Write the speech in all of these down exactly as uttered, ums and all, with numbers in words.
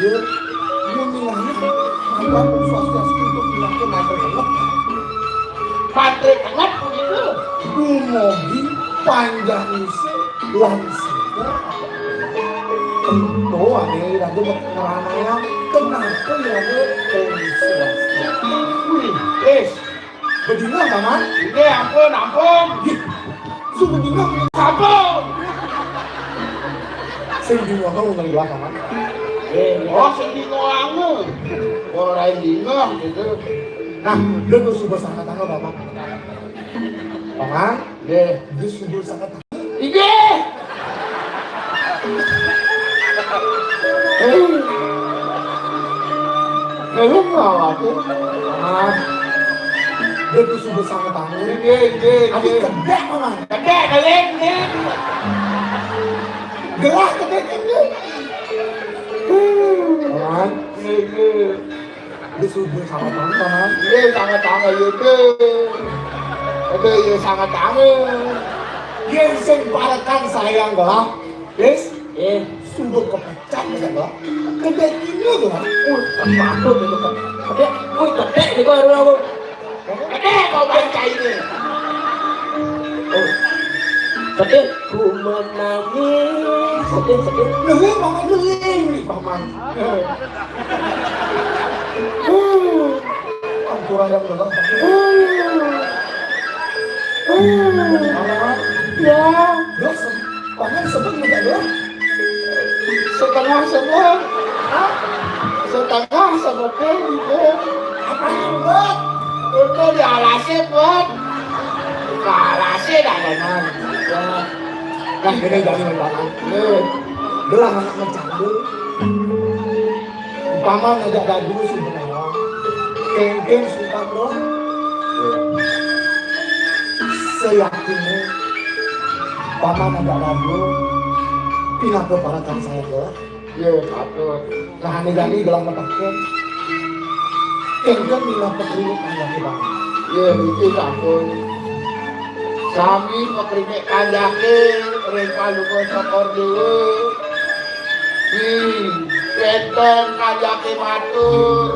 Ieu, mun ningali, mangga Om Swastiastu untuk dilakukan mantra kenget. Mantra kenget punika. Dumogi panjang usia lan seger. Itu ane raja ngeranayang kenapa ya, Om Swastiastu. Wih, wis. Bedingoh, Paman? Inggih, ampun, ampun. Ih, su bedingoh. Sampun. Sing dingoh mah mun lila, Paman. Eh, oh, sing dingoh anu. Ora dingoh gitu. Nah, dia tuh subuh sangat tanggal, Paman. Paman, nggih, dia subuh sangat Inggih. Hei. Belum lah aku. Paman. Dia tuh sudah sangat tahu. Inggih, inggih, Aku inggih. Kedek, Paman. Kedek, kedek, inggih. Gerak kedek, inggih. Paman. Inggih, inggih. Dia sudah sangat tahu, Paman. Inggih, sangat tahu, ya, inggih. Inggih, ya, sangat tahu. Yen sing parekan sayang, Bang. Wis, eh, sumber kepecat ya, Bang. Kedek ini, Bang. Wih, patut itu, Bang. Kedek, wih, kedek itu, aduh, aku. Kedek kau baca ini. Oh. Kedek, ku menangis. Kedek, kedek. Leleng, Paman, leleng nih, Paman. Ampura yang bener. Ya. Ya, se-, Paman sebut juga ya. Setengah sebut. Hah? Setengah sebut gitu. Apa yang buat? Itu di alasnya buat. Di alasnya dah, Paman. Ya. Nah, ini dari Paman. Gelah anak mencandu. Umpama ngajak gaduh si Benawa, kengkeng sumpah, Bro. Seyakinnya, umpama ngajak gaduh, pindah ke parakan saya, Bro. Iya, patut. Nah, ini jadi gelang matakan. Kengkeng pindah ke klinik aja, Bang. Iya, itu ampun. Sami pakritik kanjake ring Palungguh Cokor Dewa. Di wenten kanjake matur,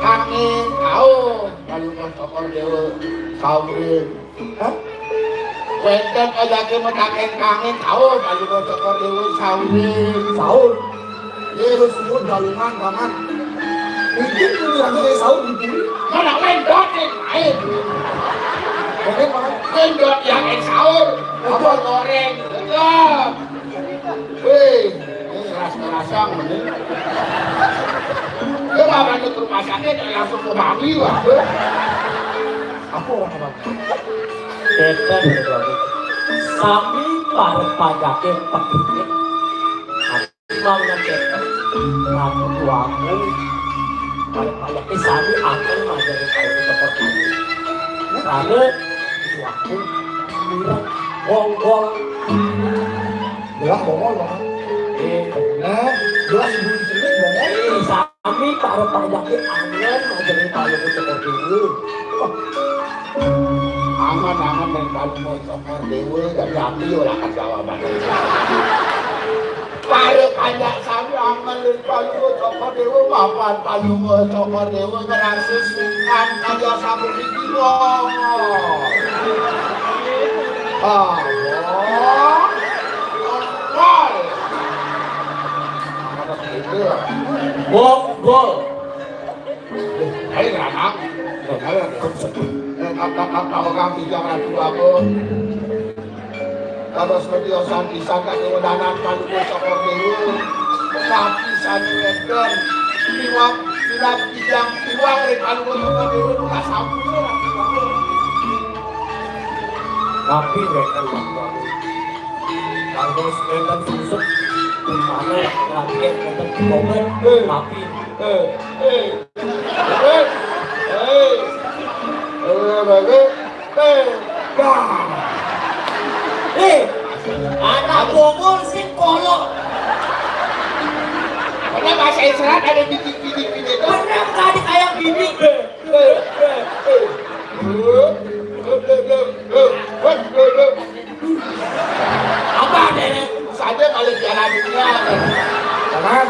kangin kauh Palungguh Cokor Dewa saurin. Hah? Wenten kanjake mataken kangin kauh Palungguh Cokor Dewa saurin. Saur. Ye, lu semua daluman, Paman. Mungkin lu lagi dari sahur di bumi. Mana main dot, main. Oke, Paman. Main dot yang main sahur. Apa goreng? Enggak. Weh, ini keras-kerasan ini. Dia malah ke rumah sakit, langsung ke babi, wah. Apa orang apa? Beten, sami parep pajake pekine. Mangan cetek, aku tuaku, pada payah, eh, sami akan majari kayu seperti ini. Karena tuaku, mirip bonggol. Belah bonggol, Bang. Eh, nah, belah ibu celik, bonggol. Eh, sami para payah, eh, angen majari kayu seperti ini. Angen-angen dan kayu mau cokor dewe, dari api ora kan jawaban. Para panjak sami angen ring Palungguh Cokor Dewa, mapan Palungguh Cokor Dewa ngrasa sungkan kaya sapuniki, Bong. Ah, Bong. Bong. Bong, Bong. Ayo, anak. Ayo, anak. Eh, kak, kak, kak, kak, kak, kak, kak, kak, Dados medya santi saged wedanan Palungguh Cokor Dewa. Tapi sami wénten liwat, liwat tiyang tiwang ring Palungguh Cokor Dewa, tugas sampun. Tapi wénten waktu dados wénten susuk, di mana lagi wénten komet, tapi, eh, eh, eh, eh, eh, bagus. Eh, dah. Eh, anak bongol sing kolok. Pokoknya bahasa Israel ada bidik-bidik gitu. Pernah tadi kayak bidik. Eh, eh, eh. Apa, Nenek? Saja kalau piala dunia. Jangan.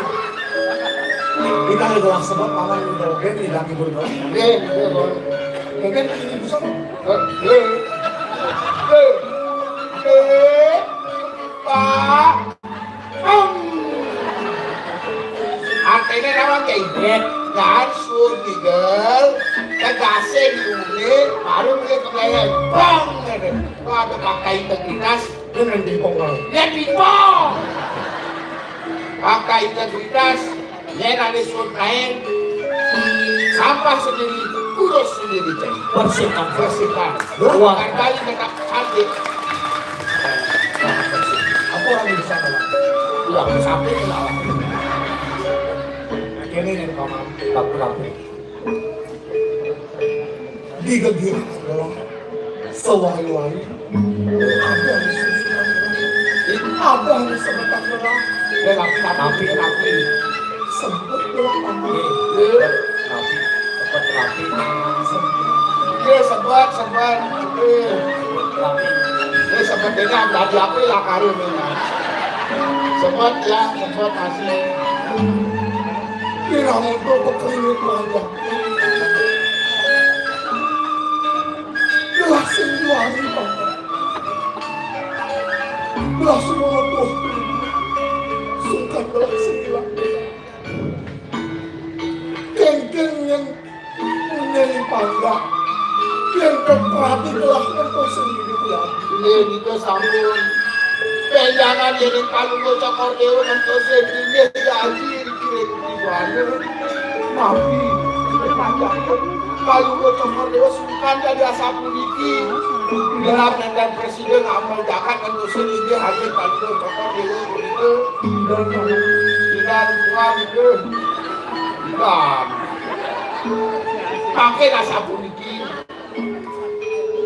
Adalah sebab paman udah oke di lagi berdoa. Nggih, nggih, Bang. Mungkin ini bisa. Eh, eh, eh, eh, Pak. Peng. Artinya apa, Ki? Nggih. Kan sun digel, tegase diune, baru dia kebayang. Bang, gitu. Wah, ada pakai integritas. Dengan dipong, Bang. Ya, dipong. Pakai integritas. Yen ane sun kaen, sampah sendiri, urus sendiri, Cek. Bersihkan. Bersihkan. Wah. Bukan kali kata cantik. Apa orang bisa, Bang? Udah, sampai ke bawah. Akhirnya ini, Paman, rapi-rapi. Digegir adalah sewari-wari. Ada di susunan. Ada di sebatang gerak. Ya, tapi, tapi, tapi. Sempit gerak, tapi. Tapi, sempit, tapi. Sempit. Iya, sempit, sempit. Tapi. Ini sempit ini ada di apa ya, karim ini? Sempit ya, sempit asli. Kira untuk berkeringat wajah. Belah sing juari, Bapak. Belah semua tuh. Sungkan belah sing hilang. Kengkeng yang menjadi pangga. Yang terperhati belah yang kau sendiri, ya. Ini kita sambung. Penjangan yang paling bocah kordeo dan kau sendiri, ya, anjir. Nabi, Palungguh Cokor Dewa sungkan dadi asapuniki. Gelar nenten presiden amal zakat nenten usul inggih hadir Palungguh Cokor Dewa punika. Tidak dibuang itu. Tidak. Mangke asapuniki.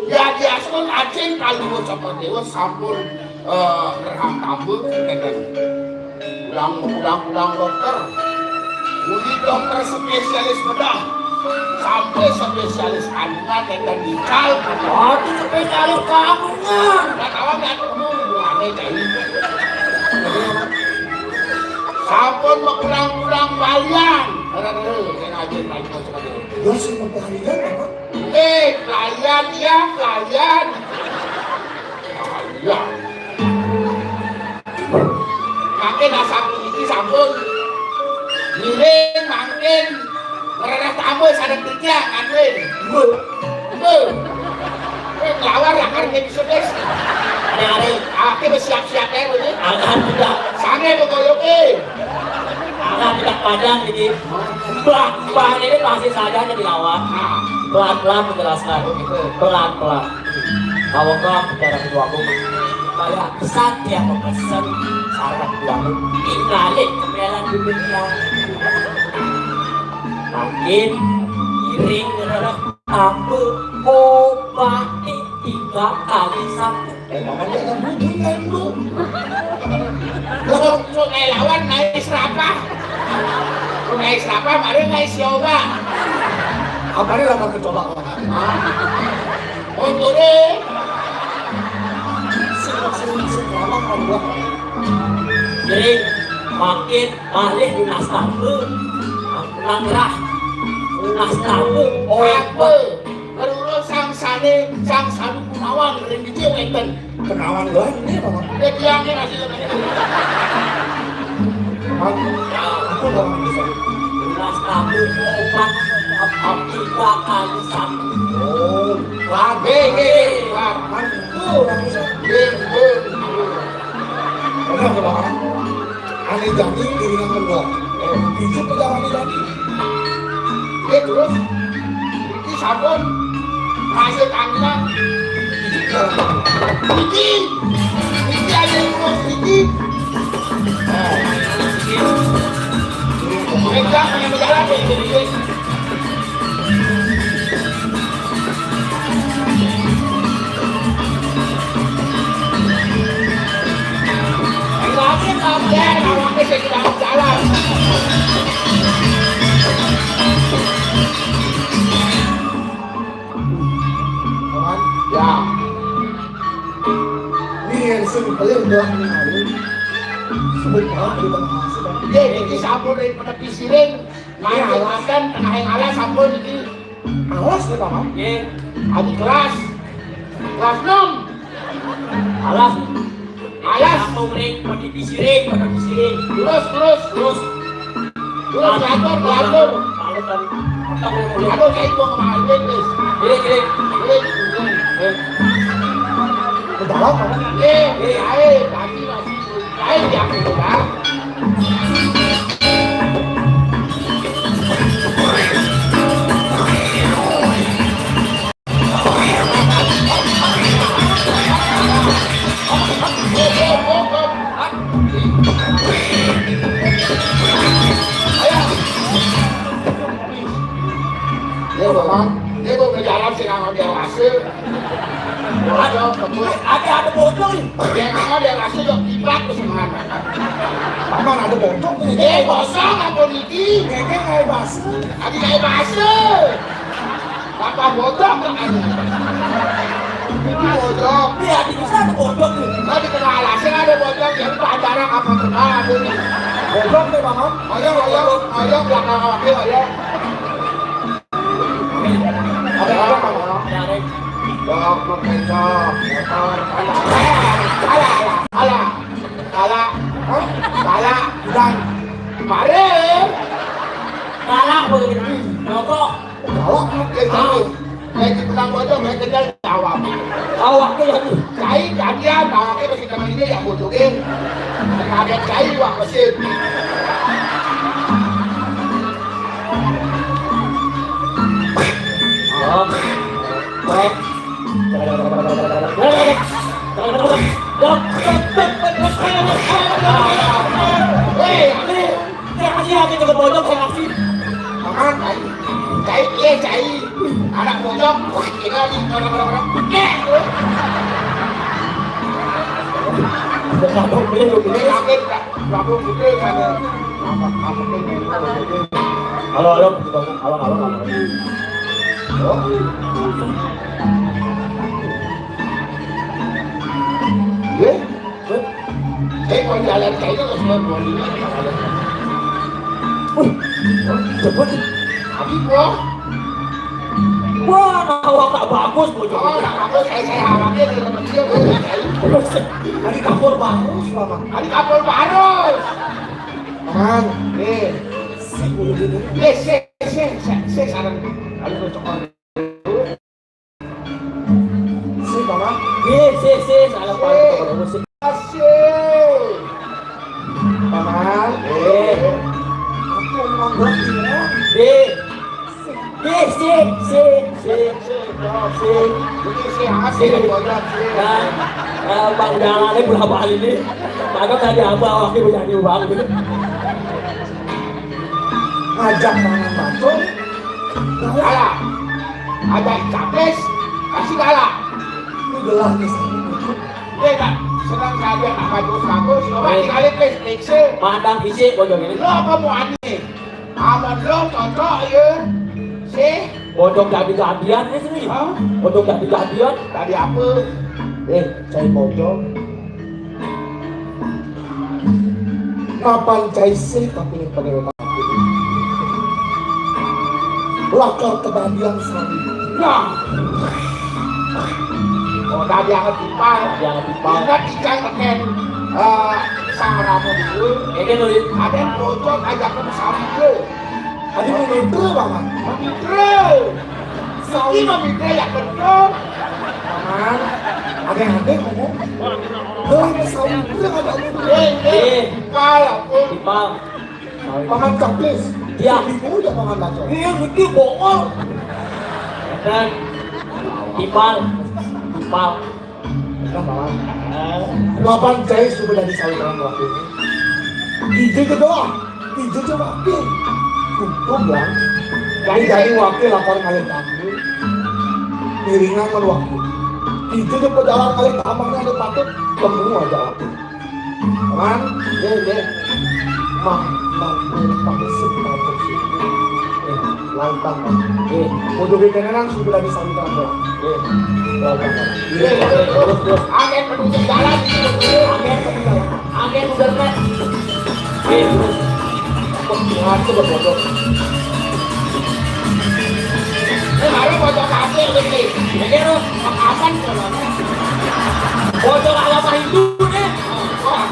Yadiastun ajeng Palungguh Cokor Dewa sampun, eh, ngrerang tambun, ngeten. Ulang, ulang, ulang dokter. Muli dokter spesialis bedah. Sampai spesialis kandungan, ngeten, ical. Aduh, spesialis kandungan. Nggak tahu, nggak tahu. Hubungannya jadi. Sampun mekulang-kulang balian. Ngeten, ngeten, ajeng Palungguh Cokor Dewa. Ya, sing mempelarian apa? Eh, pelayan, ya, pelayan. Pelayan. Mangkin asam iki sampun. Ngiring, mangkin. Ngrereh tamu sadek titiang, kan, Win? Lho. Lho. Kowe nglawar lah, kan, wis, wis. Arek-arek. Ake wis siap-siap ae, Win. Akan tidak. Sange apa koyoke? Akan tidak padang iki. Mbah, mbah ini pasti saja dilawan. Pelan-pelan menjelaskan. Pelan-pelan. Kalau kau bicara ketua aku, kayak pesan dia mau pesen saran ketua aku. Dibalik kemelan dunia. Makin miring, tambah obati tiga kali satu. Eh, makanya kan bunyi kan lu. Lah, kok sok kayak lawan naik serapah. Kok naik serapah, mari naik sioba. Apa ini lawan kecoba, Bang? Hah? Untuk deh. Sing, sing, sing, ngomong, ngomong, Bang. Jadi, makin malih lunas tamu. Nang rah. Lunas tamu. Oh, apa? Ngeruruh sangsane, sang sanu Gunawan ring dije wenten. Gunawan lho, ini apa, Bang? Ya, dia ini masih. Aku, aku nggak bisa. Lunas tamu opat, tiga kali satu. Oh, lagi, lagi, lagi. Aku nggak bisa. Nggih, nggih. Benar, Bang? Ane jani iringan kendok. Eh, ijo pejawane tadi. Eh, terus? Iki sampun hasil angina. Iki, iki aja terus iki. Eh, iki. Megang yang jalan, eh, jadi, eh. Ya. Ini yang sing paling berat nih, hari. Sebut banget di tengah. Jadi, Mulai pada pisiring, main makan, tengah yang alas, ampun iki. Alas ya, Paman? Nggih. Adi kelas. Kelas enam. Alas. Alas. Apa ring, pada pisiring, pada pisiring. Terus, terus, terus. Terus, diatur, diatur. Kalau tadi, apa yang mau Aduh, saya mau kemarin, wis. Nggih, nggih. Nggih, nggih. Nggih. Udah lama, kan? Nggih, nggih, ayo, tadi masih. Ayo, ya, ya. Ayo, Bang. Ini mau berjalan sih, nggak mau dewasa. Bocok, kebut. Ada, ada bocok nih. Ya, nggak mau dewasa, yuk, kipak, terus mana? Paman, ada bocok nih. Eh, kosong, apa niki? Ngekek kayak basi. Adi kayak basi. Apa bocok, kan? Ini bocok. Iya, di sana ada bocok nih. Nah, di tengah alasnya ada bocok, ya, itu acara apa terkenal, ada nih. Bocok nih, Paman. Ayo, ayo, ayo, belakang lagi, ayo. Ada apa, Bang? Bang, mau kecap, motor. Alah, alah, alah. Alah. Hah? Alah. Udah. Mari. Galak begitu. Rokok. Galak, ya, tahu. Kayak di Penang Bojong, kayak kenal jawab. Awak tuh ya tuh. Cai, gantian, awaknya masih teman ini ya, butuhin. Kaget cai, wah, mesin. Saya kasih lagi ke bojong, saya kasih. Makan, cai. Cai, iya, cai. Anak bojong, tinggal di mana-mana. Udah kabur, beli, beli. Ini sakit, Kak. Halo, halo, halo, halo, halo. Oh. Eh, kalau jalan kayaknya ke semua dua ini. Wih, cepet. Tapi gua. Wah, awak tak bagus, bocor. Oh, tak bagus, saya, saya harapnya dari kecil, Terus, tadi kapur barus, Mama. Tadi kapur barus. Mang, nih. Sik dulu gitu. Nih, sik, sik, sik, sik, sekarang. Lalu gue cokol. Sik, Mama. Nih, sik, sik, salah paham. Sik. Kalau gue sik. Sik. Mama. Eh. Aku mau buat ini. Nih. Sik, sik, sik, sik, sik, sik. Ini sih, ah, sih, banyak, sih. Nah, eh, Bang, jangan berapa kali ini. Padahal tadi apa waktu menyanyi, Bang, gitu. Ngajak mangan bacong. Kalah. Ngajak capres, pasti kalah. Ini gelah nih, saya. Dia tak senang saja, tak bagus-bagus. Coba Eh. Dikali, please, please. Pandang fisik, bocor ini. Lo apa mau aneh? Amun lo cocok, ya. Sih. Bocor jadi jadian, ya, sini. Hah? Bocor jadi jadian. Tadi apa? Eh, saya bocor. Mapan cai sih, tapi ini pada otak ini. Lakar kedadian sami. Nah. Oh, dadi anget ipal. Dadi anget ipal. Ingat ikan teken, eh, sang ramu dulu. Ini nulis. Ada yang bocor, ajak ke sami dulu. Tadi mau nonton, Bang. Mamitre. Sawi. Ini mamitre yang betul. Paman, ada yang ada ngomong. Dalam sawi itu ada ngomong. Eh, eh, Eh. Ipal, ampun. Ipal. Paman Kaplis. Iya. Ibu udah Paman Bacok. Iya, betul, bohong. Dan Ipal. Ipal. Lapan cai sudah disalurkan waktu ini. Ije ke doa, ije ke wakil. Untung, Bang. Jadi, jadi wakil lapan kali tamu. Piringan kan waktu. Ije ke pejalan kali tamu, ada patut temu aja waktu. Mang, ye, ye. Mang, mang, mang, mang, sip, mang, sip. Eh, lantang, mang. Eh, mau joget tenan, sudah lagi santai, mang. Eh, lantang, mang. Eh, eh, terus, terus. Agen penutup jalan. Agen penutup jalan. Agen udah, Mat. Eh, terus. Aku bodoh. Ini baru bodoh kaki ini. Ini lo aman kalau bocor agama Hindu nih. Wah.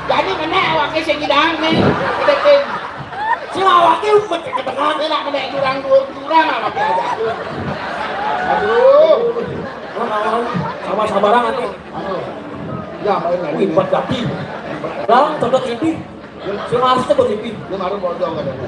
Jadi mana awaknya sing ngidang nih? Deketin. Sing awaknya umpet ke tengah. Ini nak kena jurang dua jurang awaknya aja. Aduh. Sama-sama nanti. Aduh. Ya, paling lagi. Wih, empat kaki. Bang, todok ini. Sing harus todok ini. Ini baru bocor katanya.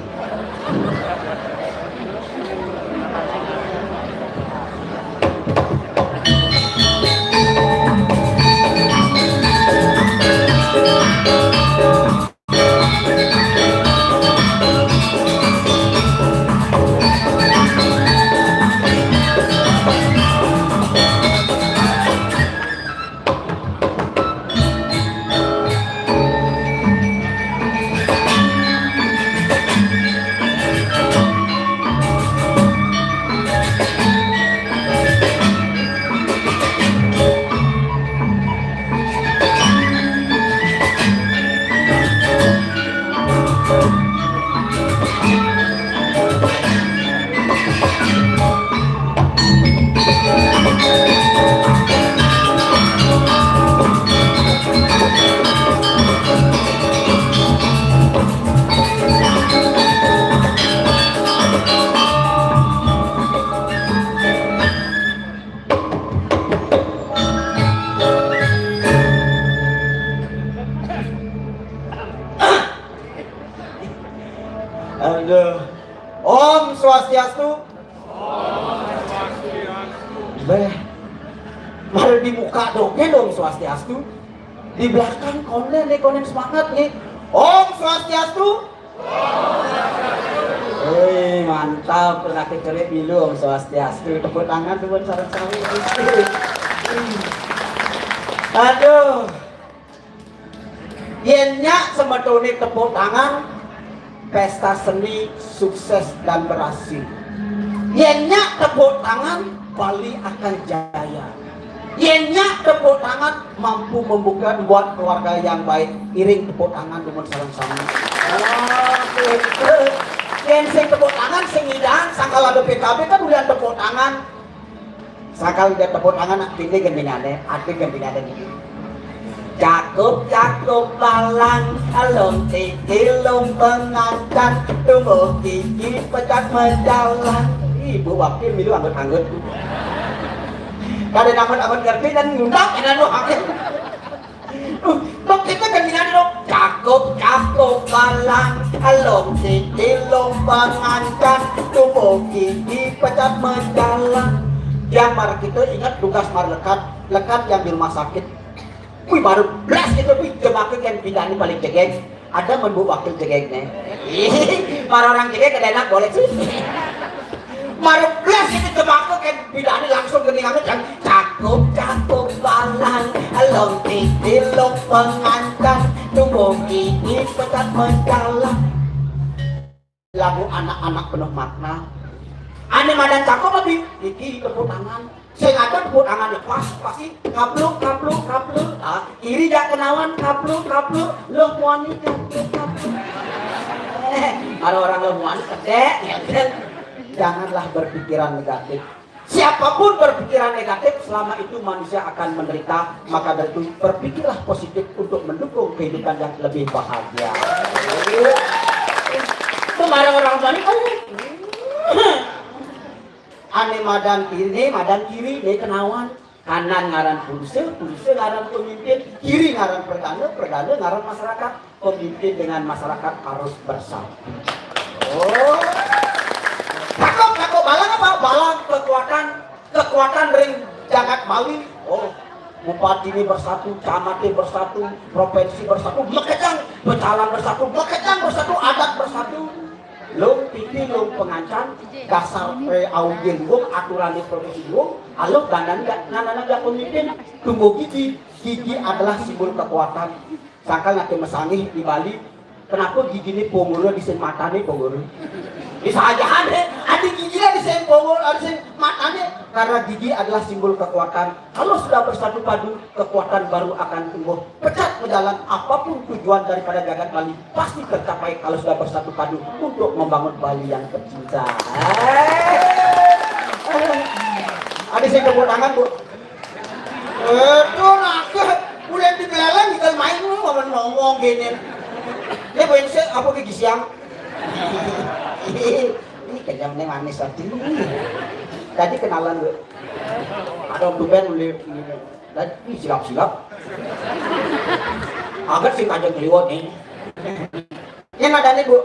Aduh. Om Swastiastu. Beh, mari dibuka dong, dong Swastiastu. Di belakang konen nih, konen semangat nih. Om Swastiastu. Hei, mantap, kena kecerik dulu Om Swastiastu. Tepuk tangan tuh buat sarang sami. Aduh. Yén nyak semetoné tepuk tangan, pesta seni sukses dan berhasil. Yén nyak tepuk tangan, Bali akan jaya. Yén nyak tepuk tangan, mampu membuka buat keluarga yang baik. Iring tepuk tangan dumun sareng sami. Oke. Yén sing tepuk tangan, sing ngidang, sangkal ada P K B kan udah tepuk tangan. Sakali dia tepuk tangan, nak tindih gendingané, ati gendingané niki. Cakup, cakup, balang, elung tiki, lung pengancan, tumbuh gigi, pecat menjalan. Ibu wakil milu anggut-anggut. Kada anggut-anggut ngerti dan ngundang, enak doang. Duh, bang kita kan tinggal dulu. Cakup, cakup, balang, elung tiki, lung pengancan, tumbuh gigi, pecat menjalan. Yang mar kita ingat tugas mar lekat, lekat yang di rumah sakit. Wih, baru belas kita, wih, jemaka kan pindah ini paling jegeg. Ada men bu wakil jegeg nih. Mar orang jegeg kada enak boleh sih. Marep blas ini tembakau kan bidane langsung geni amat kan. Cakup, cakup, balang, elung tiki, lung pengancan, tumbuh gigi, pecat menjalan. Lagu anak-anak penuh makna. Ane madan cakup lebih iki tepuk tangan. Sing ada tepuk tangan pas pasti kapluk, kapluk, kapluk. Ah, iri jak kenawan, kapluk, kapluk, loh muani, kapluk, kapluk. Eh, ada orang loh muani, kedek, ngedek. Janganlah berpikiran negatif. Siapapun berpikiran negatif, selama itu manusia akan menderita. Maka dari itu, berpikirlah positif untuk mendukung kehidupan yang lebih bahagia. Itu marah orang tua ini, oh. Ane madan kiri, nih madan kiri, nih kenawan. Kanan ngaran pulsa, pulsa ngaran pemimpin, kiri ngaran perdana, perdana ngaran masyarakat. Pemimpin dengan masyarakat harus bersatu. Oh. Takut, takut balang apa? Balang kekuatan, kekuatan ring jagat Bali. Oh, bupati ini bersatu, camat ini bersatu, provinsi bersatu, makejang, pecalang bersatu, makejang bersatu, adat bersatu. Lung titi lung pengancan, dasar, eh, auge luung, aturan di profesi luung, aluh banan ga, nananan ga pemimpin, tumbuh gigi, gigi adalah simbol kekuatan. Sangkal nate masangih di Bali, kenapa gigine punggur di sing matane punggur? Bisa aja ade, ade gigine di sing punggur, ade sing matane, karena gigi adalah simbol kekuatan. Kalau sudah bersatu padu, kekuatan baru akan tumbuh. Pecat mejalan, apapun tujuan daripada jagat Bali, pasti tercapai kalau sudah bersatu padu untuk membangun Bali yang tercinta. Ada sing tepuk tangan, Bu. Itu nak boleh dibelaleng, kita main lu, ngomong ngomong gini. Ini apa yang saya, apa gigi siang? Ini kenyang nih manis tadi. Tadi kenalan, Bu. Ada tumben beli. Lah, ih, silap-silap. Agat sing kajeng kliwat nih. Ini nadane, Bu.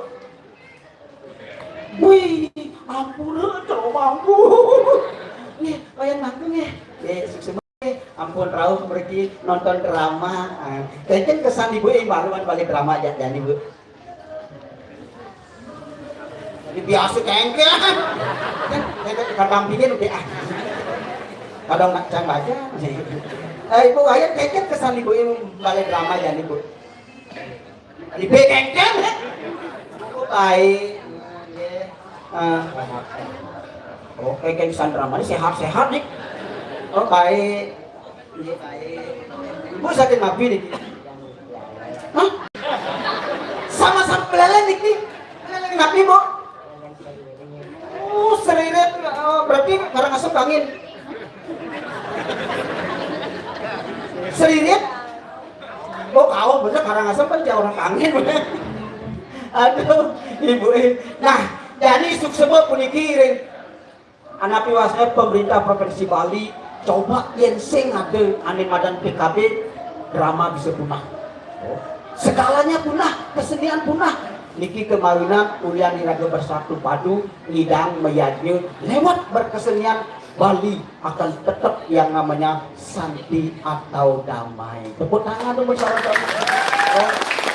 Wih, ampun, coba ampun. Nih, layan manggung ya. Ya, sukses. Ampun, rauh mriki nonton drama. Ah, kenten kesan ibu yang baru kan balik drama aja, jani, Bu. Ini biasa kengkel. Kan, kan, kan dampingin udah, ah. Kadang nak cang baca. Eh, Ibu, ayo kengkel kesan Ibu ini balik drama ya, Ibu. Ibu kengkel. Oh, baik. Ah. Oh, kengkel kesan drama ini sehat-sehat nih. Oh, baik. Iya, baik. Ibu sakit napi nih. Hah? Sama-sama belalen niki. Belalen napi, Bu? Oh, seririt, eh, berarti Karangasem bangin. Seririt? Oh, kau bener Karangasem kan jauh orang bangin. Aduh, Ibu. Eh. Nah, jadi suksema puniki ring Anapi wasé pemerintah Provinsi Bali, coba yén sing ada ané madan P K B, drama bisa punah. Segalanya punah, kesenian punah. Niki kemawinan ulian iraga bersatu padu, ngidang mayadnya lewat berkesenian Bali akan tetap yang namanya santi atau damai. Tepuk tangan dong bersama-sama. Oh,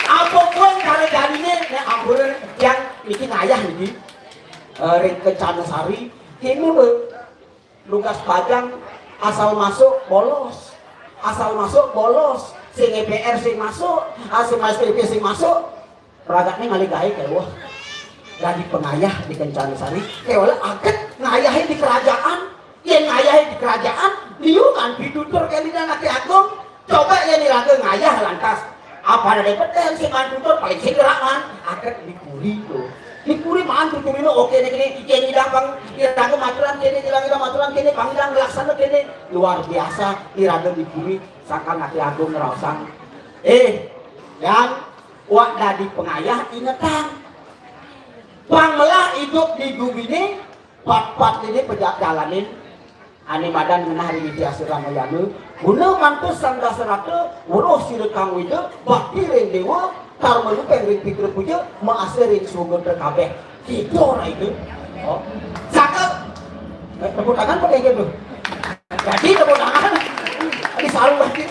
apapun cara jadinya, nek ampun yang niki ngayah niki. Eh, ring Kencana Sari, kene lho. Lukas Bajang asal masuk bolos. Asal masuk bolos. Sing E P R sing masuk, asal S P P sing masuk. Ragane ngalih gawe keweh. Dadi pengayah di Kencana Sari. Kewala aget ngayahe di kerajaan. Yen ngayahe di kerajaan, liu kan pitutur kene Ida Anake Agung. Coba yén iraga ngayah lantas. Apa ada peteng sing mantutur paling sing gerakan. Aket dikuri to. Dikuri mantuturina oke nih kene. Yén iraga pang iraga maturan kene, iraga maturan kene, pang iraga nglaksana kene. Luar biasa iraga dikuri sangkan Anake Agung ngraosang. Eh, Yan, wak dadi pengayah ingetang. Pang melah idup di gumine, pat-pat ini pejak jalanin. Ané madan ngenah ring Widi Asih Ramayana, guna mantus Sang Dasarata, weruh sira kang wida, bakti ring déwa, karma lupeng ring pitra puja, maasih ring swaga kabeh. Kita ora itu. Oh. Sangkal. Eh, tepuk tangan pakai gitu. Jadi tepuk tangan. Di sarung lagi.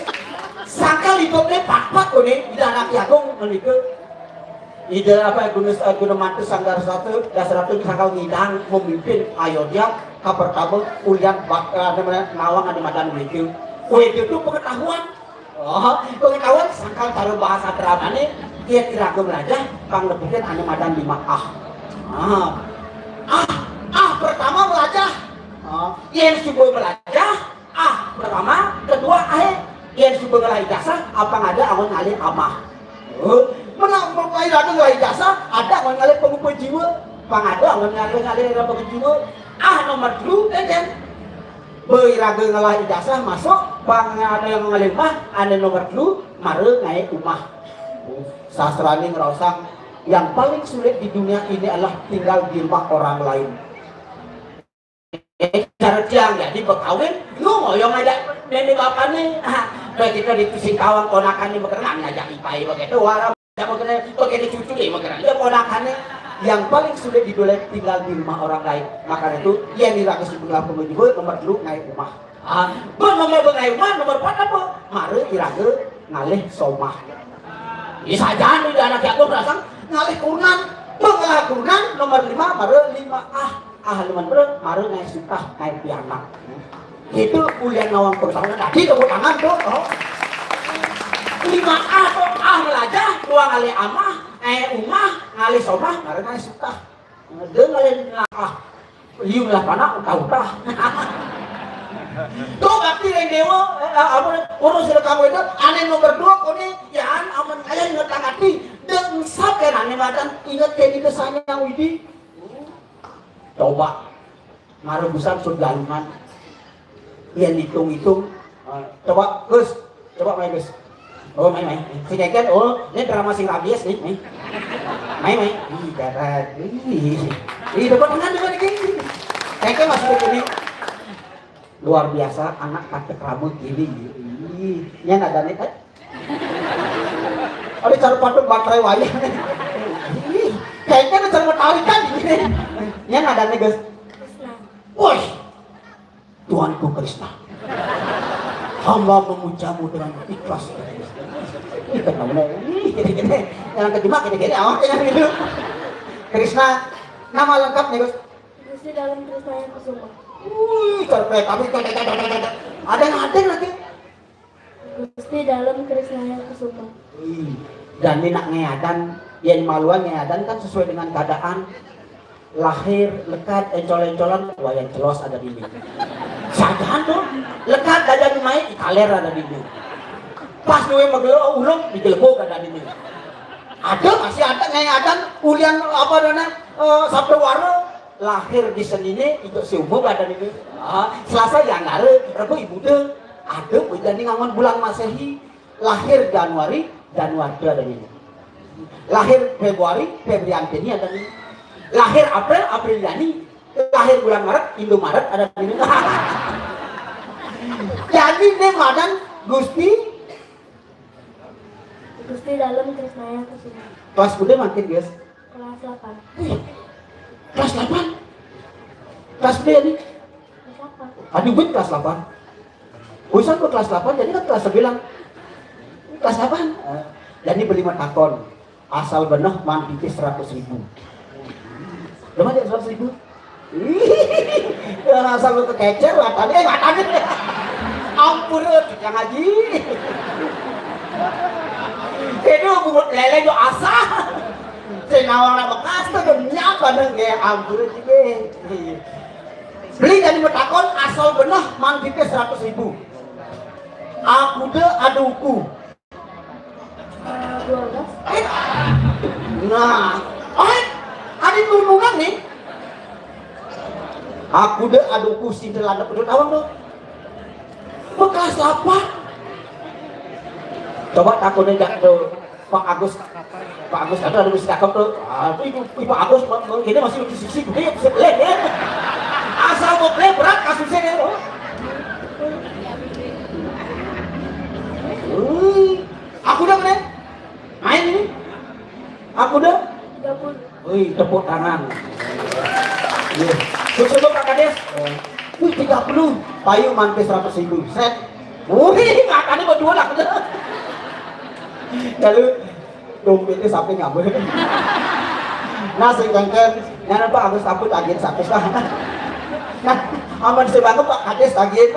Sangkal hidupnya pat-pat kone, Ida Anake Agung menika. Ida apa guna, eh, guna mantu Sang Dasarata, Dasarata sangkal ngidang memimpin Ayodya ka pertama ulian bak-, eh, apa namanya, nawang ané madan weda. Weda itu pengetahuan. Oh, pengetahuan sangkal cara bahasa dramane, yén iraga melajah pang nepukin ané madan lima ah. Ah. Ah, ah pertama melajah. Ah, yén suba melajah, ah pertama, kedua aé. Yén suba ngelah ijazah, apang ada anggon ngalih amah. Oh, menang iraga ngelah ijazah, ada anggon ngalih pangupa jiwa. Pang ada anggon ngalih, ngalih pangupa jiwa. Ah nomor telu, kan, kan? Ba iraga ngelah ijazah masuk, pang ada yang ngalih umah, ané nomor telu, mara ngaé umah. Sastrane ngraosang, yang paling sulit di dunia ini adalah tinggal di rumah orang lain. Eh, cara tiang jadi bekawin, lu ngoyong aja nenek bapaknya. Ah, baik kita di sing kawang konakane bekenan ngajak ipai begitu, wala begitu, begitu cucu deh bekenan. Ya konakane yang paling sulit di dunia tinggal di rumah orang lain. Makanya itu, yang dilakukan sebelah pengunjung nomor dulu naik rumah. Ah, ben nomor ngaé umah, nomor empat apa? Mara iraga ngalih somah. Ini sajaan di anak Yakob rasang ngalih kunan. Pengelakunan nomor lima, mara lima ah. Ah, lima mara, mara ngaé sukah, ngaé pianak. Itu ulian nawang pengetahuan. Tadi tepuk tangan tuh. Oh. Lima ah tuh, ah melajah, dua ngalih amah, eh umah, ngalih somah, mara ngaé sukah. Deng ngalih ah. Liu lah panak, utah-utah. Tuh bakti lain déwa, eh, apa, urus sila kamu itu, ané nomor dua, kone, ya, aman, ayo inget hati. Deng sab kan ané madan, inget kayak gitu saya Widi. Coba, ngarebusan sud galungan. Yang hitung-hitung, eh, coba, Gus, coba main, Gus. Oh, main, main. Si Keken, oh, ini drama sing rabies nih, main. Main, main. Ih, darat. Ih, ih, coba tangan juga nih. Keken masih ini. Luar biasa, anak pakai rambut gini. Ih, yang ada nih, kan? Ada cara patung baterai wayang. Ih, kayaknya ada cara metalikan gini. Yang ada nih, Gus. Woi, Tuanku Krishna, hamba memujamu dengan ikhlas. Ih, kenapa? Ih, gini-gini. Yang kedua gini-gini, awak yang gitu. Krishna, nama lengkapnya, Gus? Gusti Dalem Krisnaya Kusuma. Wih, cerpet, tapi ada yang ada lagi. Gusti Dalem Krisnaya Kusuma. Wih, dan ini nak ngaé adan, yang maluan ngaé adan kan sesuai dengan keadaan. Lahir, lekad, encol-encolan, wayan celos ada dini. Sajan tuh, lekad ada di mai, ikaler ada dini. Pas duwe megelo ulung, digelebok ada dini. Ada, masih ada ngaé adan, ulian apa namanya, eh, Sabda Wara, lahir di Senine, itu si umum ada dini. Ah, Selasa Yangara, Rebo Ibuda, ada, jadi ngangon bulan Masehi. Lahir Januari, Januarda ada ini. Lahir Februari, Febriantini ada ini. Lahir April, Apriliani. Lahir bulan Maret, Indomaret ada ini. Jadi ini madan Gusti. Gusti Dalem Krisnaya Kusuma. Kelas kuda makin, guys. Kelas delapan. Wih, kelas delapan. Kelas B ini. Kelas delapan. Aduh, bet kelas delapan. Urusan gua kelas delapan, jadi kan kelas sembilan. Kelas delapan. Eh, jadi beli matakon. Asal beneh man pipis seratus ribu. Udah mah seratus ribu. Ih, asal lu kekecer, matanya, eh, matanya. Ampun, eh, tukang haji. Itu bungut lele jo asal. Sing awalna bekas tuh demi apa dong, kayak ampun juga. Beli dari betakon asal beneh man pipis seratus ribu. Aku deh aduku. Eh, dua belas. Eh. Nah, oh, ada perundungan nih. Aku deh aduku sindelan dapet awang tuh. Bekas apa? Coba takutnya jak tuh Pak Agus. Pak Agus ada, ada mesti cakep tuh. Ah, itu, itu, itu Pak Agus, Pak, Pak, ini masih sisi gede, bisa beli ya. Asal mau beli berat kasusnya ya. Oh. Hmm. Aku udah, Bre. Main ini. Aku udah. Tiga puluh. Wih, tepuk tangan. Iya. Sukses, Pak Kades. Wih, tiga puluh. Payu mantis seratus ribu. Set. Wih, makannya berdua lah. Lalu dompetnya sampai ngambil. Nah, sing kengken, nyana Pak Agus takut agen satu lah. Nah, aman sih banget Pak Kades agen.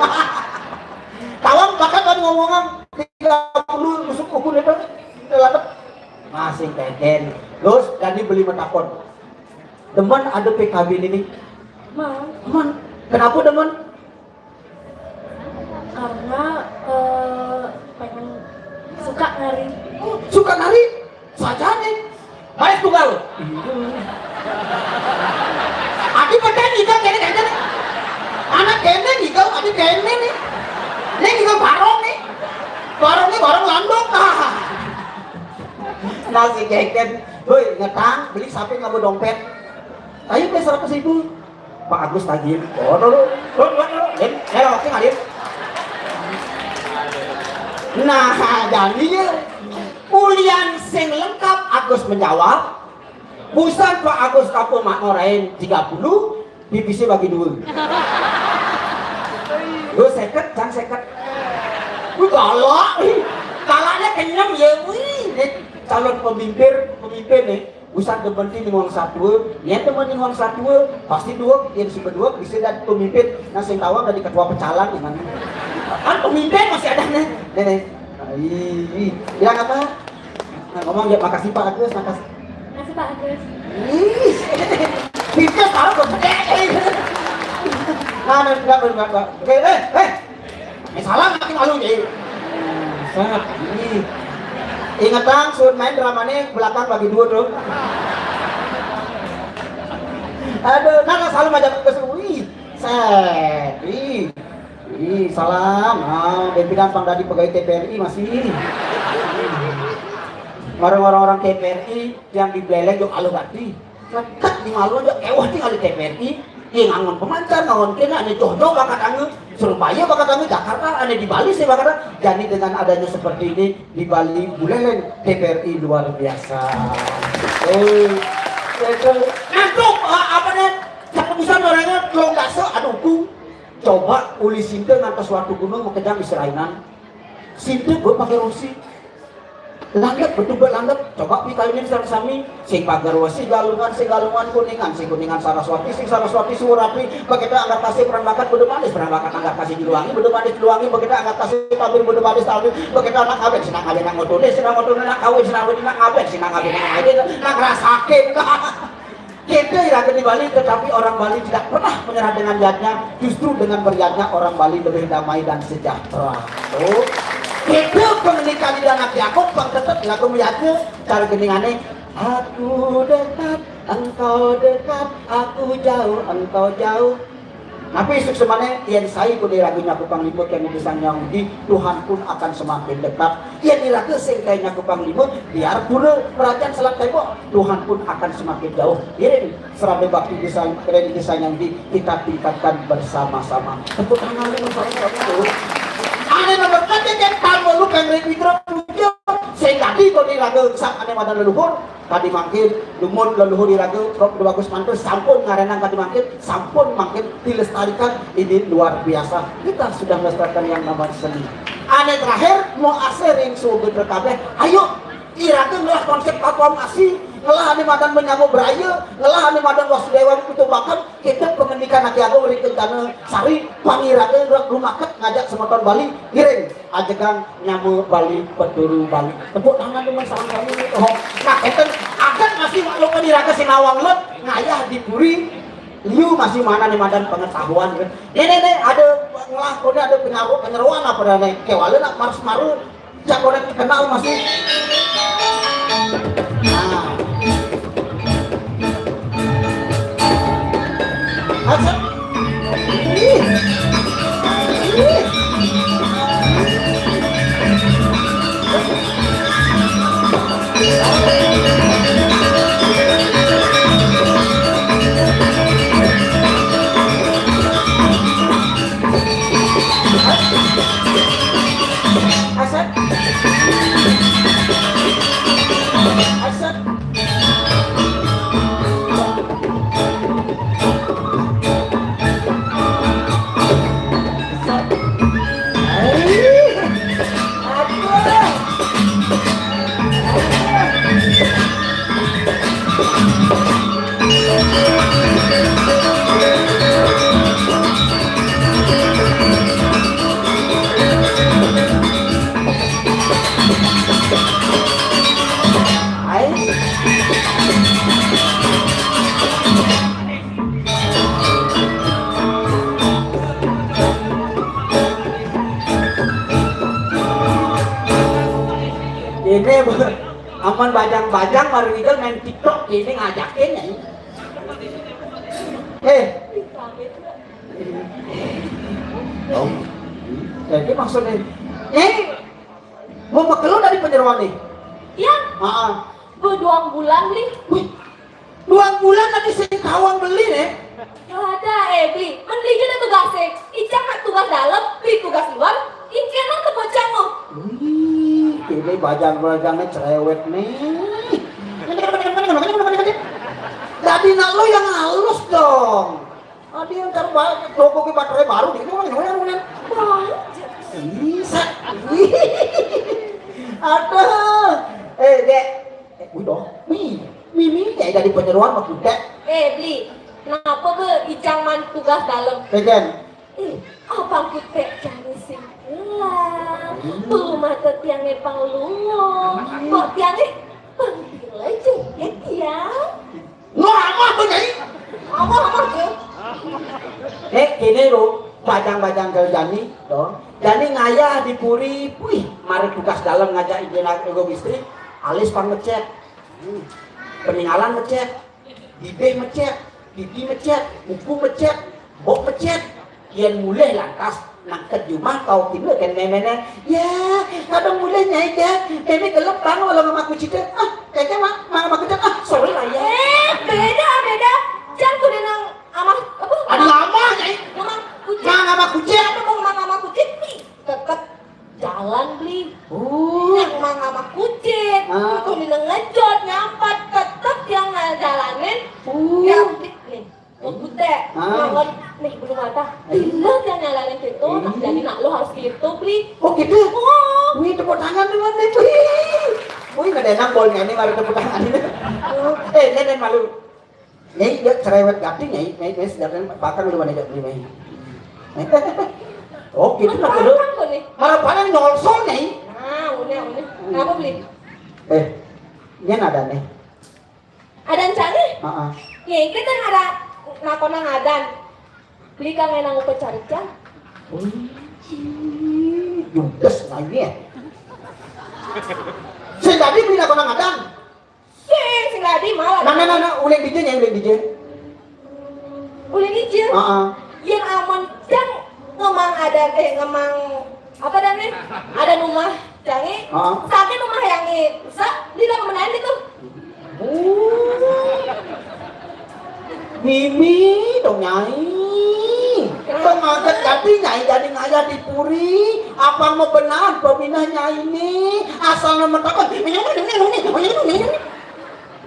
Tawang pakai kan ngomongan tiga puluh masuk ukun itu. Itu ladep. Masih kengken. Terus jadi beli metakon. Demen ada P K B ini. Man. Man, kenapa demen? Karena, eh, pengen suka nari. Oh, suka nari? Sajane. Baik tunggal. Adi pedang iga kene kene. Anak kene iga, adi kene nih. Ini iga barong nih. Barongnya barong landok. Ah. Nasi keken. Woi, ngetang, beli sampai nggak mau dompet. Ayo, seratus ribu. Pak Agus tagih. Oh, dulu. Dulu, dulu, dulu. Din, ya, oke, Din. Nah, jadi ya, ulian sing lengkap Agus menjawab. Busan Pak Agus kapur mak ngorain tiga puluh, pipisnya bagi dua. Lu seket, can seket. Wih, galak. Galaknya kenyang ya, wih. Ini calon pemimpin, pemimpin nih. Busan demen ti ning wong satua, yen demen ning wong satua, pasti duek, yen suka duek, bisa dadi pemimpin, nah sing tawang dadi ketua pecalang, gimana? Kan pemimpin masih ada nih, nih, nih. Ih, bilang apa? Nah, ngomong ya, "Makasih Pak Agus, makasih." Makasih Pak Agus. Ih, pinter taruh ke gede. Nah, nah, enggak, enggak, enggak. Oke, eh, eh. Eh, salah makin malu jadi. Sangat. Ih. Ingetang, sun main dramanya belakang bagi dua tuh. Aduh, nah, nah, salah aja ke wih. Set. Ih. Ih, salam. Ah, pimpinan pang dadi pegawai T P R I masih. Orang-orang T P R I yang di Buleleng juga aluh hati. Tetep di malu aja, ewah tinggal di T P R I. Iya, ngangon pemancar, ngangon kena, ane Johor bakat ange, Surabaya bakat ange, Jakarta, ane di Bali sih bakat ange. Jadi dengan adanya seperti ini, di Bali, Buleleng, T P R I luar biasa. Oh, itu. Ngantuk, ah, apa nih? Cak bisa orangnya, lo nggak se, aduh, ku. Coba uli sinte ngantos suatu gunung, makejang di Serainan. Sinte gue pakai rosi. Landep, betul gue landep. Coba pi kawinin sareng sami. Sing pagar wesi Galungan, sing Galungan Kuningan, sing Kuningan Saraswati, sing Saraswati Suwerapi. Begitu angkat kasih perang bakat, bedu manis, perang bakat angkat kasih diluangi, bedu manis diluangi, begitu angkat kasih tabir, bedu manis tabir. Begitu anak ngawin, sinang ngawin nang ngotone, sinang ngotone nang kawin, sinang kawin nang ngawin, sinang kawin nang ngawin, nang rasakin. Kita iraga di Bali, tetapi orang Bali tidak pernah menyerah dengan yadnya. Justru dengan beryadnya orang Bali lebih damai dan sejahtera. Tuh. Kita pengenikah di Danak Yakub, bang tetep lagu meyadnya. Cara geningane, "Aku dekat, engkau dekat, aku jauh, engkau jauh." Tapi isuk semane, yen sai ku diraga nyaku panglima kene di Sang Hyang Widi, Tuhan pun akan semakin dekat. Yen iraga sing kae nyaku panglima, biar pura kerajaan selat tembok, Tuhan pun akan semakin jauh. Iring serabe bakti di Sang, kene di Sang Hyang Widi, kita tingkatkan bersama-sama. Tepuk tangan dulu sama-sama tuh. Ane nomor ketiga, tamu lu pemre mikro tujuh, sing dadi kok diraga sak ane madan leluhur. Tadi mangkin, dumun leluhur iraga, Prof Dwi Agus Manto sampun ngarenang tadi mangkin, sampun mangkin dilestarikan, ini luar biasa. Kita sudah melestarikan yang namanya seni. Ane terakhir, mau asering sugut kabeh. Ayo, iraga ngelah konsep Papua Masi, ngelah ane madan menyambut beraya, ngelah ane madan Wasudewa itu bahkan kita pengendikan Aki Agung ring Kencana Sari, pangiraga ngelah rumaket ngajak semeton Bali, ngiring. Ajegang nyama Bali, peturu Bali. Tepuk tangan dulu sama kami. Oh, nah, enten akan masih maklum di raga Sinawang Lut, ngayah di puri, liu masih mana nih madan pengetahuan. Nih, nih, nih, ada ngelah, kone ada penyaru, penyeruan apa dah nih? Kewala nak marus maru, cak kone kenal masih. Nah. Asap. Ih. Ih. Asap. Asap. Ini aman bajang-bajang baru itu main TikTok ini ngajakin ya. Eh. Oh. Jadi maksudnya, eh, mau makan lu dari penyeroan nih? Iya. Ah. Beduang bulan nih. Wih, duang bulan tadi saya kawang beli nih. Ada, eh, beli. Mending kita tugas, eh. Icang nak tugas dalam, beli tugas luar. Icang nak tepuk cang, oh. Wih, ini bajang-bajangnya cerewet nih. Tadi nak lu yang halus dong. Adi yang taruh ba-, toko ke baterai baru gitu, kan, kan, kan. Bisa. Aduh. Eh, Dek. Eh, udah. Wih. Mimi, Nyai dadi panyeroan mah kutek. Eh, Bli, kenapa be icang maan tugas dalem? Peken. Eh, abang kutek jani sing pulang. Hmm. Tuh mata tiangnya pang lungo. Kok tiangnya pang pilai jengket tiang? Ngomong apa, Nyai? Ngomong apa tuh? Eh, kene lo, bajang-bajang gal jani, to. Jani ngayah di puri, wih, mari tugas dalem ngajak ibu anak, ibu istri, alis pang mecet. Hmm. Peningalan mecet, bibih mecet, pipi mecet, kuku mecet, bok mecet. Yén mulih lantas nangked jumah tau kina kén méméné. Ya, kadang mulih Nyai, ya. Mémé gelep bang walau mama kucita. Ah, kayaknya mah mama kucita. Ah, sorry lah ya. Eh, beda, beda. Jang kudu nang amah apa? Aduh, amah, Nyai. Ngamang kucit. Mang amah kucit. Apa mau ngamang amah kucit nih? Tetep jalan, Bli. Oh. Yang mang amah kucit. Ah. Kudu ngejot, nyampat, tetep yang ngejalanin. Oh. Ya, nih. Bang Kutek, ah, nih bulu mata. Bener yang nyalain gitu, nah, jadi nak lo harus gitu, Bli. Oh gitu? Oh. Wih, tepuk tangan dulu nih. Wih. Wih, nggak ada enak bolnya ini, baru tepuk tangan ini. Eh, Nenen malu. Nyai, dia cerewet gati, Nyai, Nyai, Nyai, sejarah bakal lu mana, Nyai? Oh, gitu lah, dulu. Malah paling nyolsol, Nyai. Nah, udah, udah. Kenapa, Bli? Eh, ini ada nih. Adan cangé? Heeh. Nyengket yang ada nakona ngadan. Beli kang enang upacara can. Wih, judes lagi ya. Sing tadi beli nakona ngadan. Sing, sing tadi malah. Nah, nah, nah, nah, uling dija ya, uling dija. Uling dija? Heeh. Yang amun cang ngemang ada, eh, ngemang apa dah nih? Ada rumah cangé. Heeh. Sakit rumah yang sa, di dalam menahan itu. Mimi dong, Nyai. Tong ngaget gati, Nyai, jadi ngayah di puri. Apa mau benar peminah Nyai ini? Asal nama takon.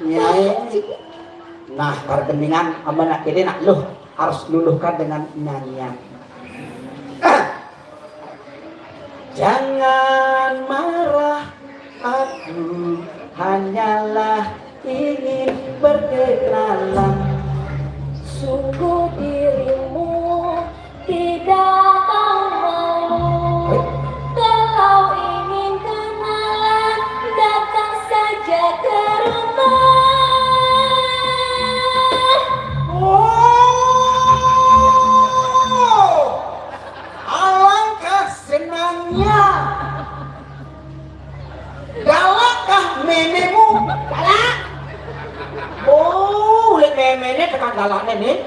Nyai. Nah, pertandingan sama nak ini nak luh harus luluhkan dengan nyanyian. Jangan marah, aku hanyalah ingin berkenalan. Sungguh dirimu tidak tahu malu. Kalau ingin kenalan, datang saja ke rumah. Oh, alangkah senangnya. Galak kah mémému? Galak. Oh, ulit méméné tekan galakné nih.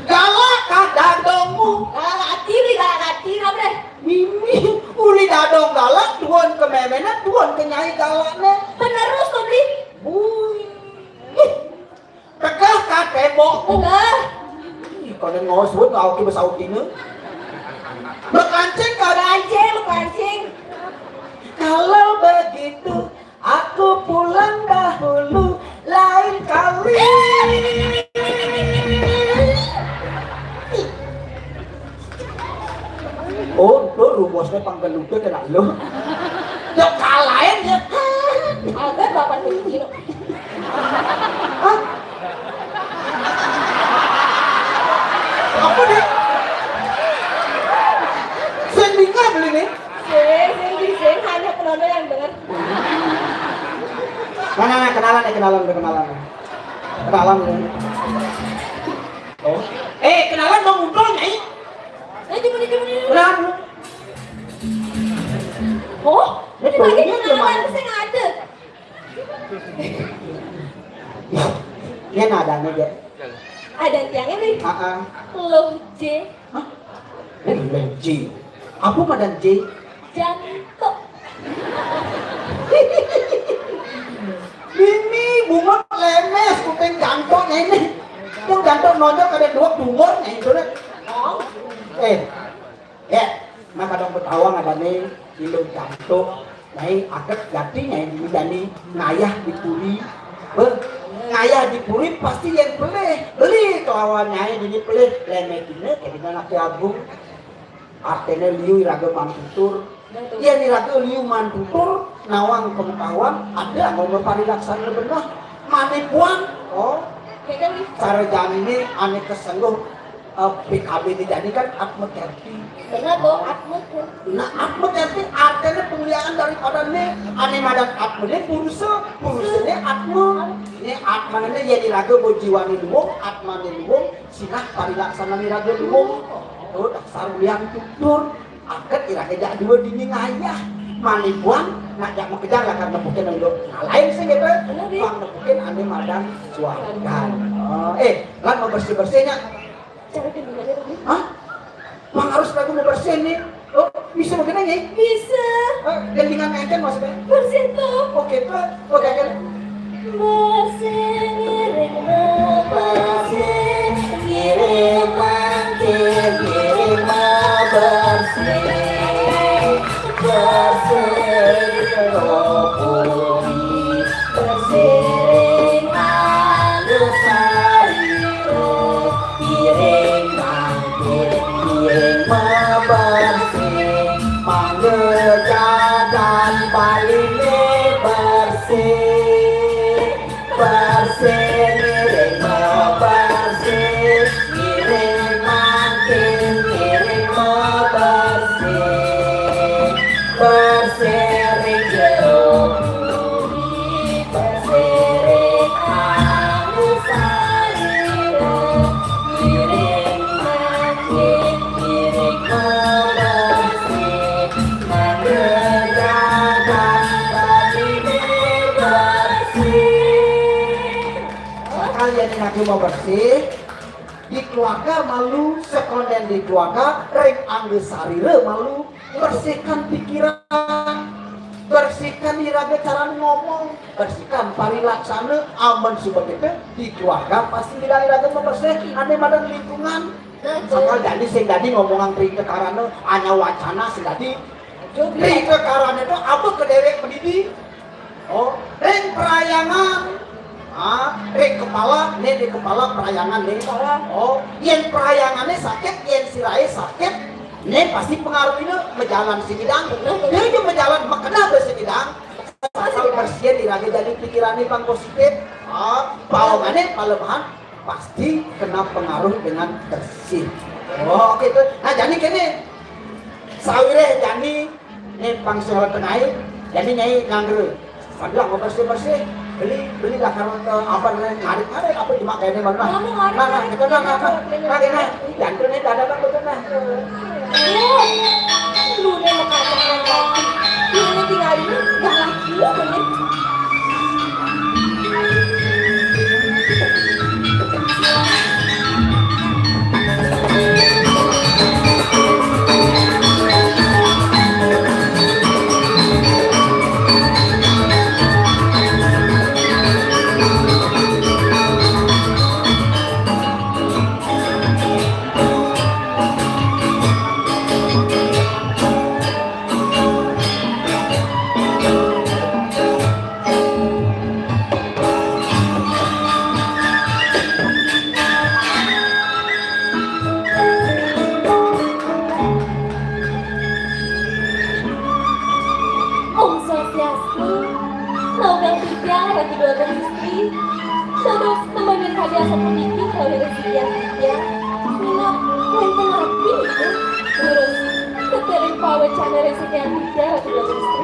Galak kah dadongmu? Galak hati nih, galak hati apa deh? Mimi, uli dadong galak, tuan ke méméné, tuan ke nyai galakné. Penerus tuh, Bli. Bui. Tegah ka témbok. Tegah. Ih, kalian ngawas buat ngau ki besaut ini. Bekancing ka? Bekancing, bekancing. Kalau begitu, aku pulang dahulu, lain kali. Oh, lo rumusnya panggeluda kena lo. Yo kalahin ya. Ada bapak dulu gini. Hah? Apa nih? Sing dengar beli nih? Sing, sing, sing, hanya penonton yang dengar. Mana, mana, kenalan ya, kenalan, udah kenalan. Kenalan ya. Oh. Eh, kenalan mau ngobrol, Nyai? Eh, cuma, cuma, cuma. Kenapa? Oh, ini lagi kenalan, saya nggak ada. Ini ada nih, Dek. Ada tiangnya nih. Heeh. Loh, J. Hah? Loh, J. Apa madan J? Jantok. Ini bunga lemes kuping jantoknya ini. Tuh jantok nonjok ada dua bunga nih, sudah. Oh. Eh, ya, maka dong Betawa ada nih, indung jantok. Nyai aget gati nyai dini dani ngayah di puri. Beh, ngayah di puri pasti yang pelih. Beli kelawan nyai dini pelih. Lemek dina kayak dina anak agung. Artinya liu iraga mantutur. Betul. Iya, iraga liu mantutur, nawang pengetahuan, ada mau berparilaksana benar. Manipuan, oh, cara jani ini ane kesengguh, eh, P K B ini jani kan Atma Kerti. Benar tuh, Atma Kerti. Nah, Atma Kerti artinya pemuliaan daripada ini, ane madan Atma ini purusa, purusa ini Atma. Ini Atma ini ya di raga bo jiwa ini luwung, Atma ini luwung, sinah parilaksana ini raga luwung. Oh, dasar ulian tutur. Aget iraga jak dua dini ngayah. Manipuan, nak jak makejang lakar nepukin unduk. Nah, lain sih gitu. Bener, Dik. Bang nepukin ane madan suargan. Oh, eh, lan mau bersih-bersihnya. Cara gendingannya tuh. Hah? Bang harus lagu mau bersih nih. Oh, bisa begini nih? Bisa. Eh, gendingan enten maksudnya? Bersih tuh. Oke, tuh. Oke, kan? Bersih, ngiring bebersih, ngiring mangkin, ngiring bebersih. Bersih, ngiring bebersih, ngiring angga sarira, ngiring mangkin, ngiring bebersih. Mangga jagat Bali ini bersih. Bersih, ngiring bebersih, ngiring mangkin, ngiring bebersih. Bersih ring jero bumi, bersih ring anu salira, ngiring mangkin, ngiring bebersih. Mangga jagat Bali ini bersih. Kalian ini lagi mau bersih, di keluarga malu, sekonden di keluarga, ring angga sarira malu, bersihkan pikiran, bersihkan iraga cara ngomong, bersihkan parilaksana, amun suba kita di keluarga pasti iraga mau bersih, ane madan lingkungan. Sakal dadi sing dadi ngomongan ring kekarana, anya wacana sing dadi. Ring kekarana itu apa ke dewek pendidi? Oh, ring perayangan. Ah, ring kepala, nih di kepala perayangan nih. Oh, yen perayangannya sakit, yen sirahe sakit, nih pasti pengaruhnya mejalan si bidang. Dia juga mejalan makena si bidang. Asal bersih iraga jadi pikirannya bang positif. Ah, pawangannya palebahan pasti kena pengaruh dengan bersih. Oh, gitu. Nah, jani kene. Sawireh jani ne pang sore tengai, jani nyai nganggur. Padahal mau bersih-bersih, beli, belilah karena apa namanya, ngarit-ngarit apa cuma kayaknya mana. Kamu ngarit-ngarit. Nah, nah, kita nah, nah, nah, nah, nah, jantung ini dada kan betul nah. Lu udah mau kacang lagi. Lu ini tinggal ini, galak lu bener. Om Swastiastu. Naugang titiang Ratu Dwagung Istri. Dados temenin kadi asapuniki kalih Resi Diah Titiang. Minab wénten napi niku? Durus, teteling pawecana Resi Diah Titiang Ratu Dwagung Istri.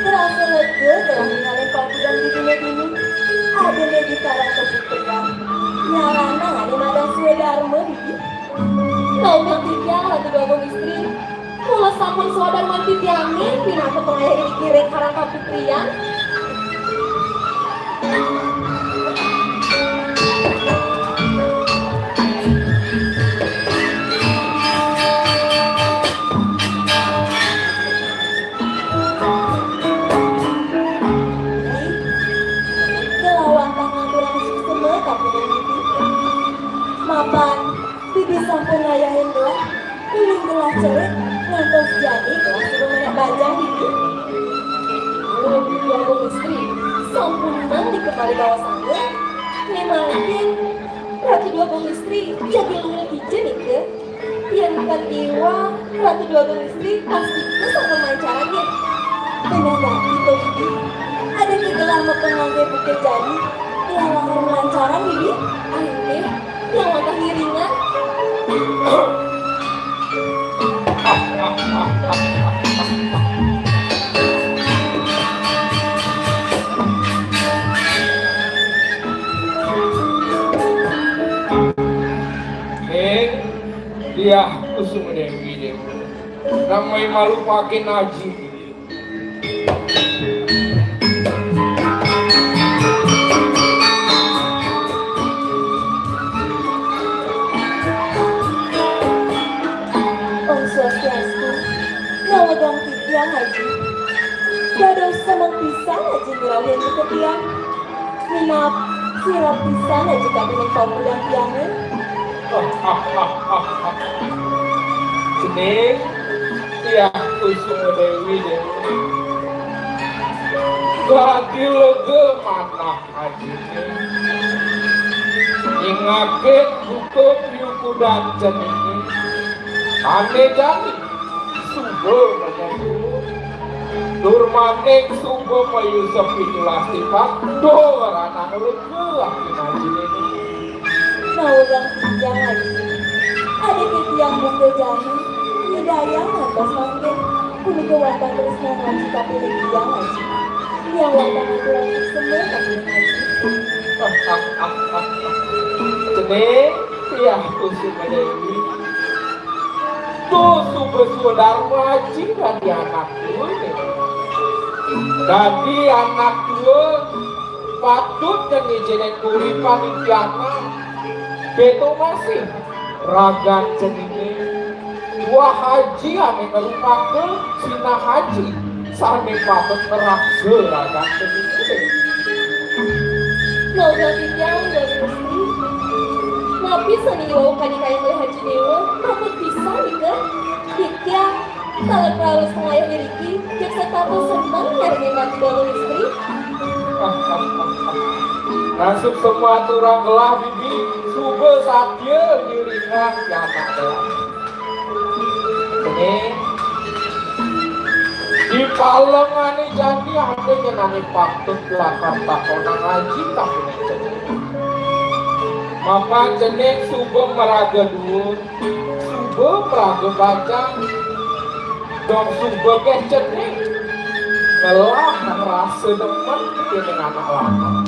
Rasa lega telah ningalin paguyan di dunia dini. Ada di karang keputrian. Nyarana ada madan swadarma didi. Naugang titiang Ratu Dwagung Istri. Mula sampun swadarman titiangé pinaka pangayah ing karang kaputrian. Kelawan pangaturang suksma kapuning niki. Mapan, bibi sampun ngayahin gelah, uling gelah cerik, ngantos jani gelah suba menék bajang niki. Ratu Dwagung Istri, sampun nang dikepari bawasana, né mangkin Ratu Dwagung Istri jagi luwih kija nika. Yén padiwa Ratu Dwagung Istri astika sampun mancarang nggih. Beneh dadi to, Bibi. Ada Gelah mapangangge buka jani, tiang lakar malancaran, Bibi. Aing téh, tiang wantah ngiringan. Ning, Diah Kusuma Déwi, Déwi. Namai malu pakai naji. Om Swastiastu. Ngawegang titiang, Aji. Dados seneng pisan Aji ngrauhin ka tiang. Minab, sirep pisan Aji kapining pamudang tiangé. Cening, Diah Kusuma Déwi, Déwi. Dadi lega manah Aji. Ingakin buka piukudan ceningé. Ané jani suba menyusul. Tur maning suba mayusep pitulas tipat. Duh, ranang lega atin Aji. Nawegang titiang, Aji. Adi titiang buka jani, nyidayang ngantos mangkin. Punika wantah tresna Aji kapining tiang, Aji. Tiang wantah ngaturang suksma kapining Aji. Cening, Diah Kusuma Déwi. Tuh, suba swadarma Aji dadi anak tua, Déwi. Dadi anak tua, patut ngenénin kauripan pianak. Béto masih ragan ceningé. Tuah Aji ané ngrupaka sinah Aji sané patut ngraksa ragan ceningé. Nawegang titiang, Déwi Lestri. Napi sané iwau kadi kayang olih Aji Déwa, patut pisan nika. Titiang, taler raos pangayah iriki, jeg setata seneng nyarengin Ratu Déwi Lestri. Nah, suksma aturang gelah, Bibi, suba satia ngiringang pianak gelah. Kéné, di palengané jani ada nyén ané patut lakar takonang Aji kapining cening. Mapan cening suba maraga duur, suba maraga bajang, dong suba gén cening ngelah rasa demen kéning anak lanang.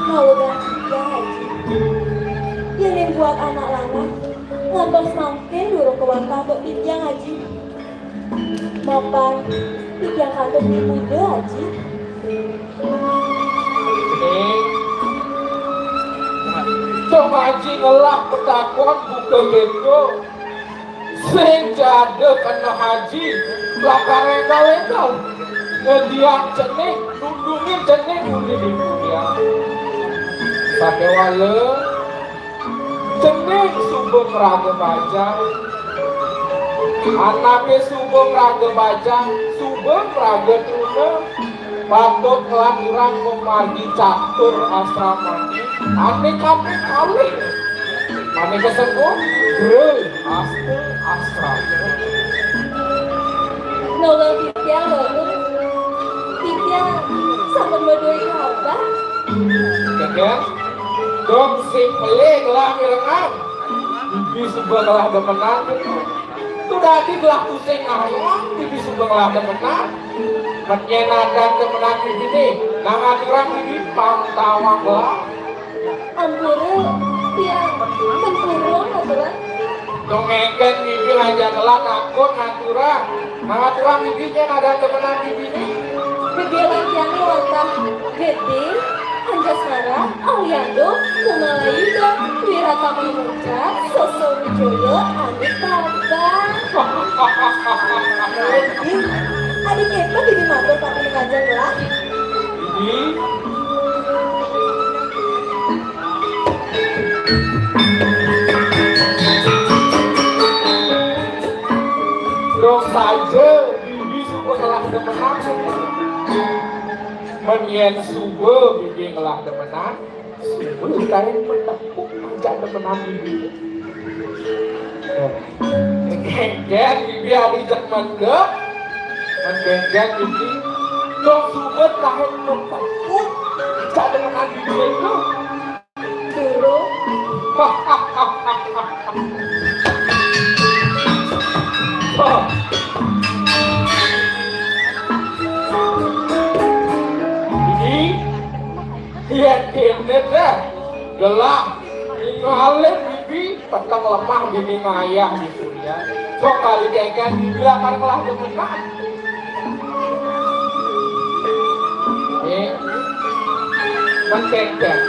Nawegang titiang, Aji. Yén buat anak lanang, ngantos mangkin durung kawantah antuk titiang, Aji. Mapan titiang kantun dimuda, Aji. Ning, dong Aji ngelah patakon buka kéto. Sing ja ada keneh Aji lakar énggal-énggal ngediang cening, nundungin cening uli di dunia. Sakéwala cening suba maraga bajang, anaké suba maraga bajang, suba maraga truna, patut nglanturang pamargi catur asramané, ané kaping kalih. Ané kasebut Grehasta Asrama. Nolong titiang, Ratu. Titiang sampun madué kabar. Kéngkén, dong sing pelih ngelah mirengang. Bibi suba ngelah demenan. Tu dadi gelah tusing ngalon, bibi suba ngelah demenan. Men nyén adan demenan bibiné, nang aturang bibi pang tawang gelah. Ampura, tiang tempurung, ampura. Dong éngkén bibi aja ngelah takon ngaturang. Ngaturang bibi nyén adan demenan bibiné. Gedé lan tiangé wantah Gedé, Anjasmara, Aliando, Kumalayuda, Wiratama Muncak, Soso Wijaya, Anik Tabang. Gedé, adi kéto bibi matur tapi ngajar lah. Bibi. Dong saja, bibi suba ngelah demenan. Men yén suba bibi ngelah demenan, suba kain petepuk aja demenan bibi. Kéngkén bibi adi cek mendek. Men kéngkén bibi. Dong subet lain mepeput. Cak dengan bibir lu. Durung. Ini, iya, ini dah. Gelah. Ngalih bibi, peteng lemah bini ngayah gitu ya. Sok kali kengkeng, bila kan ngelah demenan. Eh, mengkengkeng.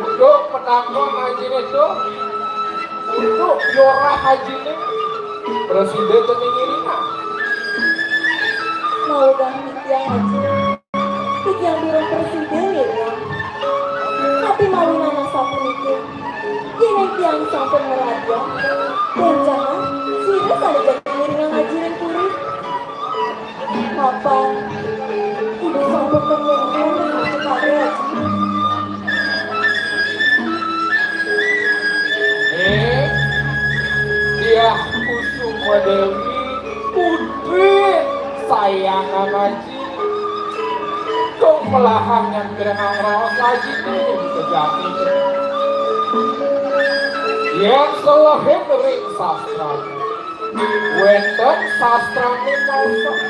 Untuk penanggung haji itu, untuk yorah haji ini, presiden teu ngiringan. Mau dah mikir haji. Titiang durung presiden, Ira. Tapi mawi nanas sapuniki. Yén tiang sampun ngradya, bénjangan sira sané dadi ngiringang Aji ring puri. Mapan ibu sampun kenyang, Aji. Eh, Diah Kusuma Dewi, putri sayangan Aji. Tung melahang nyang kirang raos lagi nih, bisa jadi. Yén selehin ring sastra, wénten sastrané maosang,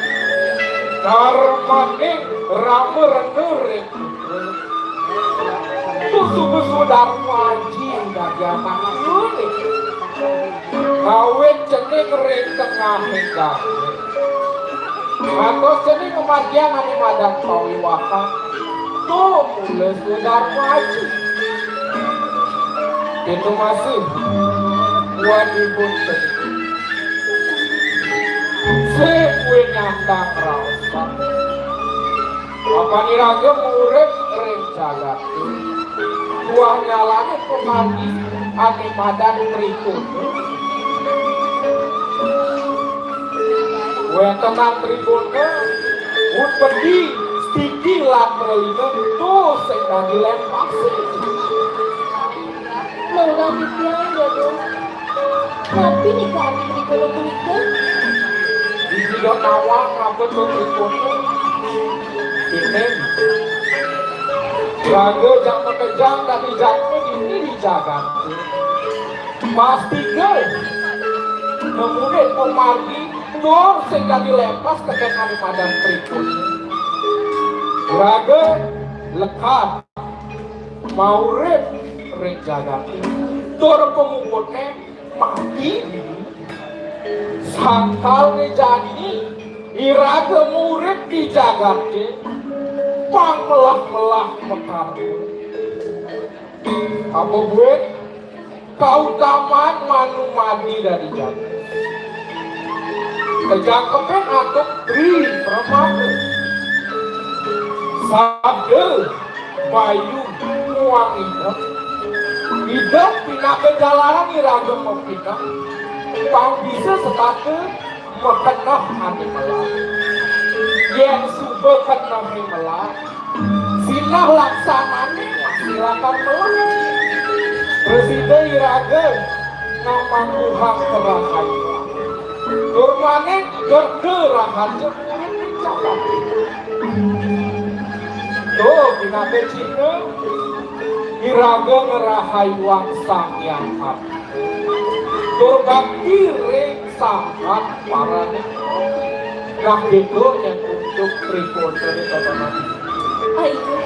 karmaning rama rena ring putra. Tuh suku Sudarma Aji dadi anak nih. Kawit cening ring tengahing gaé. Ngantos cening ngamargiang ané madan pawiwahan. Tuh, mula Sudarma Aji. Kéto masih buat ibu cening. Sing kuwi nyandang raosan. Apan iraga urip ring jagat. Tuah nyalané pamargi ané madan Tribun. Wéntenan Tribun, upedi, stigi lan pralina, tuh sing dadi lempasé. Mula titiang, Dadong. Napi nika ané Tribun punika? Dija nawang ngabet Tribun. Ini raga jang makejang dadi jadma dini di jagat. Pastika nemuné pamargi tur sing dadi lempas tekén ané madan Tribun. Raga lekad maurip ring jagaté. Tur pamuputné mati. Sangkalné jani iraga ngurip di jagaté, pang melah-melah makarma. Apa buin? Kautaman manumadi dadi jagat. Kajangkepin antuk Tri Pramana. Sabda, bayu, muang idep. Idep pinaka jalaran iraga mapineh. Pang bisa setata makeneh ané melah. Yén suba kenehé melah, sinah laksanané masih lakar melah. Prasida iraga ngamangguhang karahayuan. Tur maning gerga raharja. Tuh, pinaka cihna iraga ngrahayuang Sang Hyang Aji. Tur bakti ring Sang Hyang Parama. Nah, gitu nyén untuk tripota di Taman Aji. Ayo,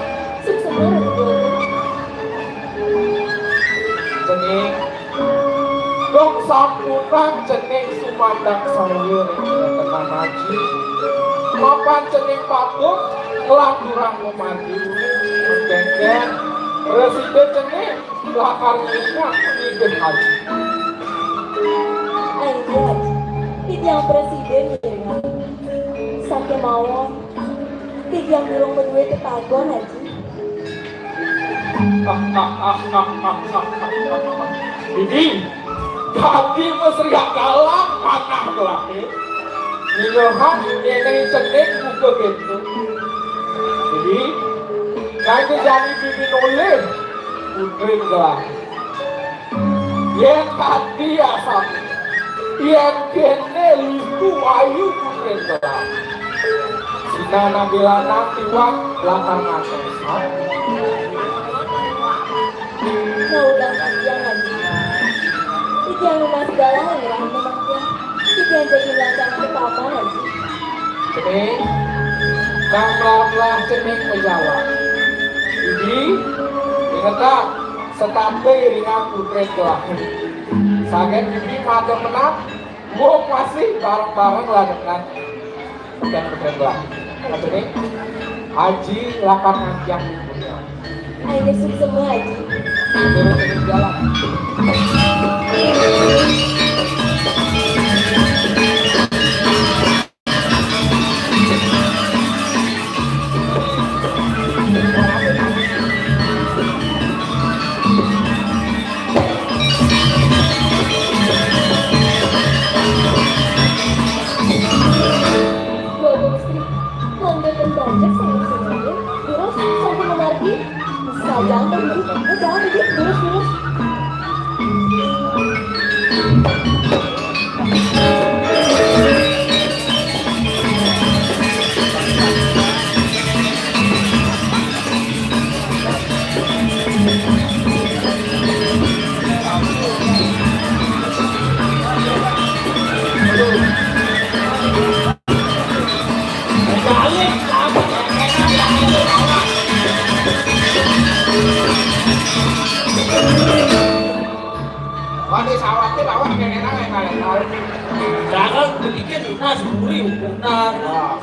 suksma, Ratu Déwa. Cening, dong sampunang cening sumandang sarwa ring Taman Aji. Mapan cening patut nglanturang pamargi. Kénkén, prasida cening lakar ngiringang panginggih Aji. Inggih, titiang prasida ngiringang. Sakémaon, titiang durung madué tetagon, Aji. Dadi, dadi masriak galang panah gelahé. Ningehang nyéné cening buka kéto. Dadi, ngaé jani bibi nolih putrin gelahé. Yén ati asam, yén kéné listu ayu putrin gelahé. Sing Nana bilana tiwak lakar ngantos. Hah? Nah, udah kasihan lagi. Itu yang rumah segala yang ngerahin lemaknya. Itu yang jadi rancangan utama lagi. Cening, kamlamlah cening menjawab. Jadi, ingetlah, setante iringan putret gelah. Saget ini mata menang, gua masih bareng-bareng lah dengan dan berkelah. Katanya, Haji lakar ngantiang minggunya. Ayo besok semua, Haji. Terus ini jalan. Waduh, Gusti, langgeng banget saya semuanya. Terus, sampai mengerti. Sayang, begitu. Jangan begitu, terus, terus. Waduh, sawahnya lawan, kena enak, enak. Jangan bikin lunas, buri, hukuman. Wah.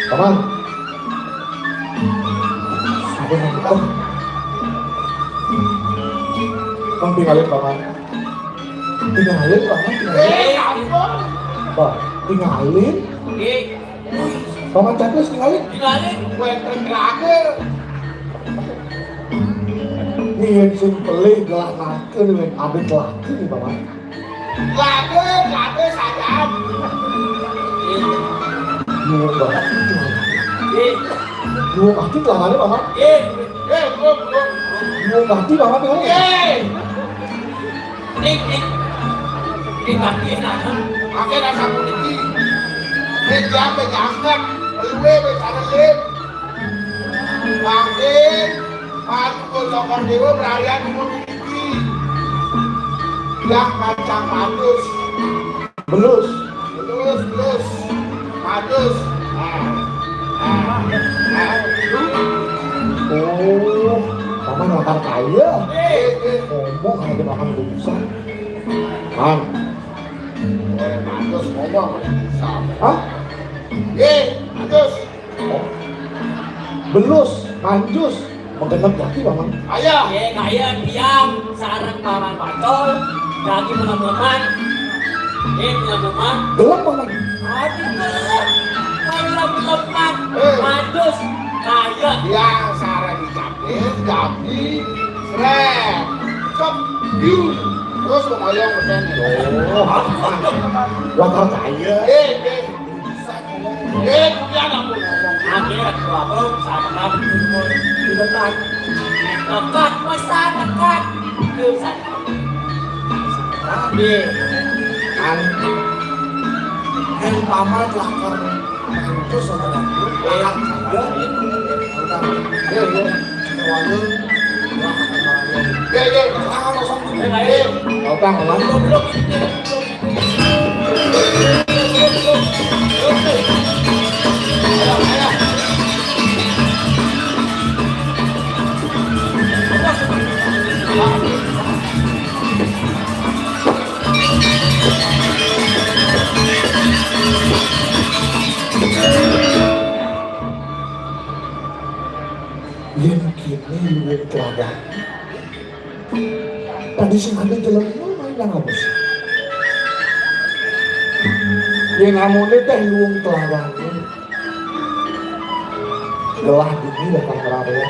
Paman. Apa yang kita? Bang, tinggalin, Paman. Tinggalin, Paman, tinggalin. Eh, ampun. Bang, tinggalin. Eh. Paman Capres, tinggalin. Tinggalin. Gue yang terakhir. Nih, yang sing pelih gelah nangke nih, ada laki nih, Paman. Lade, lade sayang. Nyuwun banget. Nyuwun banget, Paman. Eh, eh, belum, belum. Nyuwun banget, Paman. Eh. Ning, ning. Ning, tapi enak. Pakai rasa kuliti. Eh, jangan, jangan. Luwe, be, sana, le. Pakai, pakai, sokor dewa, berarian, yang kacang padus. Belus. Belus, belus. Padus. Ah. Ah. Ah. Oh, paman lakar kaya. Eh, eh. Ngomong aja paman belum bisa. Man. Eh, padus ngomong. Sama. Hah? Eh, padus. Belus, manjus, menggenep lagi, Paman. Ayo. Ye, kaya diam, sareng Paman Pacol, lagi melem-leman. Ye, melem-leman. Gelem, Paman. Aduh, gelem. Melem-leman. Eh. Manjus, kaya. Yang sareng dicapit, jadi, srek. Cep, biu. Terus kemoyong, udah. Oh, lakar kaya. Eh, eh. Eh, kuliah nggak mau ngomong. Akhirnya aku lapor sama kamu. Di depan. Dekat, pesan dekat. Tuh, sana. Ambil. Kan. Kan paman lakar. Itu saudara. Eh, ya. Eh, ya. Warung. Ya, ya. Jangan kosong. Eh, eh. Oke, aman. Yen kene luwih teladan. Tadi sing ade jelema main nang abis. Yen amune teh luwung telagane. Gelah dini datang rawe.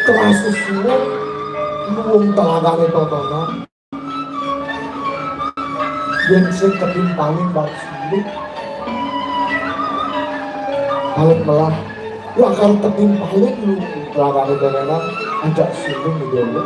Kelas susulan luwung telagane totonan. Yen sing ketimpaling bab sulit, paling melah. Lakar tetimpaling lu, lakar temenan, ajak suling dulu.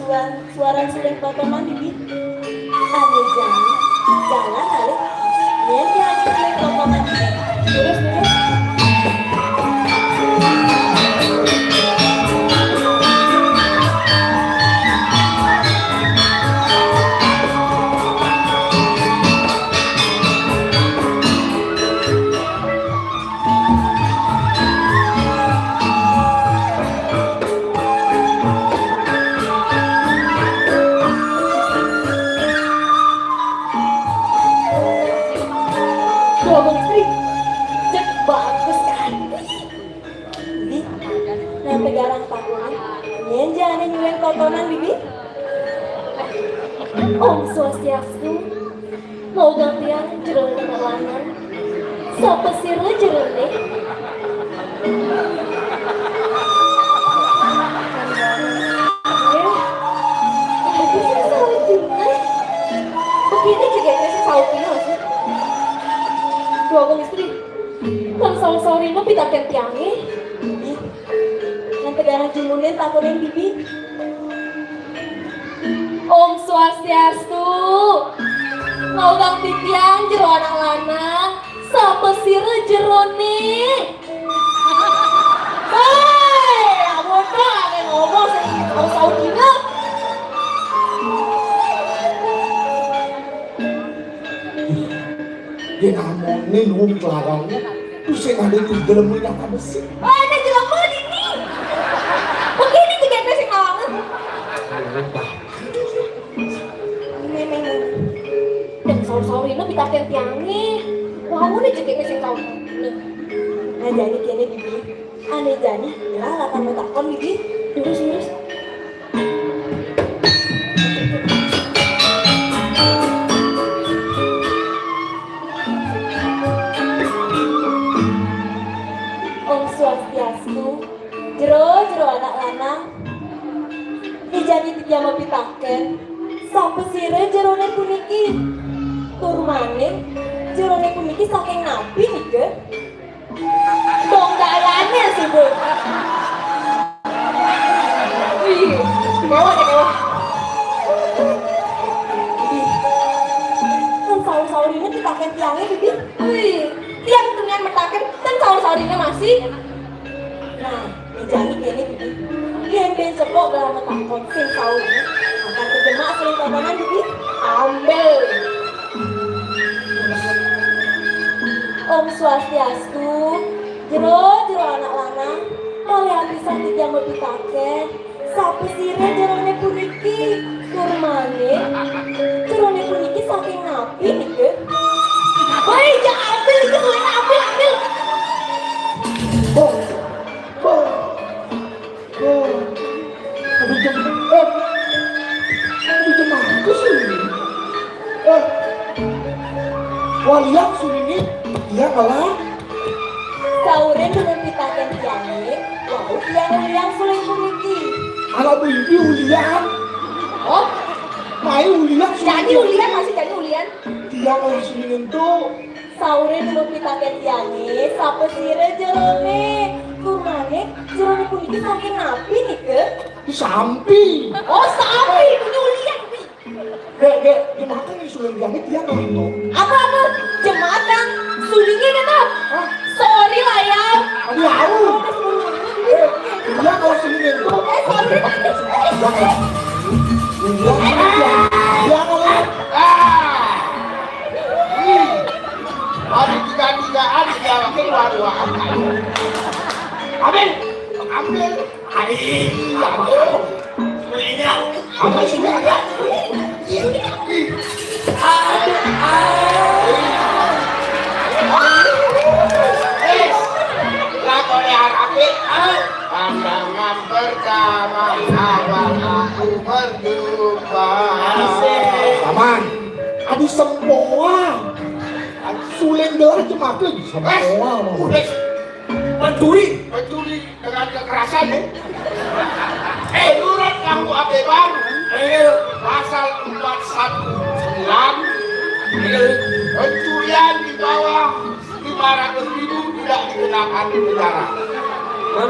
Suaran suling totonan, Bibi. Ané jani, jalan alih. Yén jani suling totonan, Bibi. Terus, terus. Tuh, Abang Istri. Cek bagus kan? Bibi, nanti garang takon. Yén jani nyuling totonan, Bibi. Om Swastiastu. Maudang tiang jero anak lanang. Sapasira jeroné? Éh, aku sing salah jumlah. Begini juga sing salah jumlah, maksud. Duh, Abang Istri. Tan saur-saurina pitakén tiangé. Ih, nang tegarang jumune takonin Bibi. Om Swastiastu. Maudang titiang jero anak lanang, sapasira jerone? Hei, amun to ane ngomong sing saur-saur dina. Yén amoné nuwun klarang, terus sing ada di dalam minyak apa sih? Oh, ada jelema dini. Oke, ini juga ada sing ngalamin. Memang. Yang saur-saurina pitaken tiangé. Wah, ini juga sing tahu. Nah, jadi kene, Bibi. Ane jani, ira lakar matakon, Bibi. Terus, terus. Om Swastiastu. Jero, jero anak lanang. Ijani titiang mapitaken, sapasira jerone puniki? Tur malih, jerone puniki saking napi nika? Dong dalane sibuk. Wih, bawa deh, bawa. Wih, kan saur-saurine pitaken tiangé, Bibi. Wih, tiang tunian metaken, kan saur-saurine masih. Nah, jani kene, Bibi. Yén ben cepok gelah matakon sing saurine, akan terjemah sing tontonan, Bibi. Ambil. Om Swastiastu. Jero, jero anak lanang, malih pisan titiang mapitaken, sapasira jerone puniki? Tur malih, jerone puniki saking napi nika? Woi, ja ambil iki, suwene ambil, ambil. Oh, oh, oh. Aduh, jam, eh. Aduh, jam aku sih ini. Eh. Walian sini, iya kalah. Sauré nunas pitaken tiangé, wau tiang ulian suling puniki. Anak bibi ulian. Oh, mai ulian suling. Jani ulian, masih jani ulian. Tiang lah suling ento. Sauré nunas pitaken tiangé, sapasira jerone? Tur malih, jerone puniki saking napi nika? Sampi. Oh, sampi, punya ulian, Pi. Dek, dek, dimakan nih suling jamit dia nonton. Apa, apa? Jemakan. Sulingnya kata. Hah? Sorry lah ya. Aduh, au. Eh, dia kalau suling itu. Eh, sorry. Dia, dia, dia kalau. Ah. Ih. Ada tiga-tigaan, dia lagi dua-duaan. Ambil, ambil. Ai, aduh. Apa sih? Aduh, aduh. Eh, lah, kok ya, Rapi? Ah, pandangan pertama, abang aku berjumpa. Asik. Aman. Aduh, sempoa. Suling gelah cemakeun. Sempoa, eh, mau. Udah. Pencuri. Pencuri dengan kekerasan, ya. Eh, menurut kamu, Abang, eh, pasal empat satu sembilan, eh, pencurian di bawah lima ratus ribu tidak dikenakan penjara. Hah?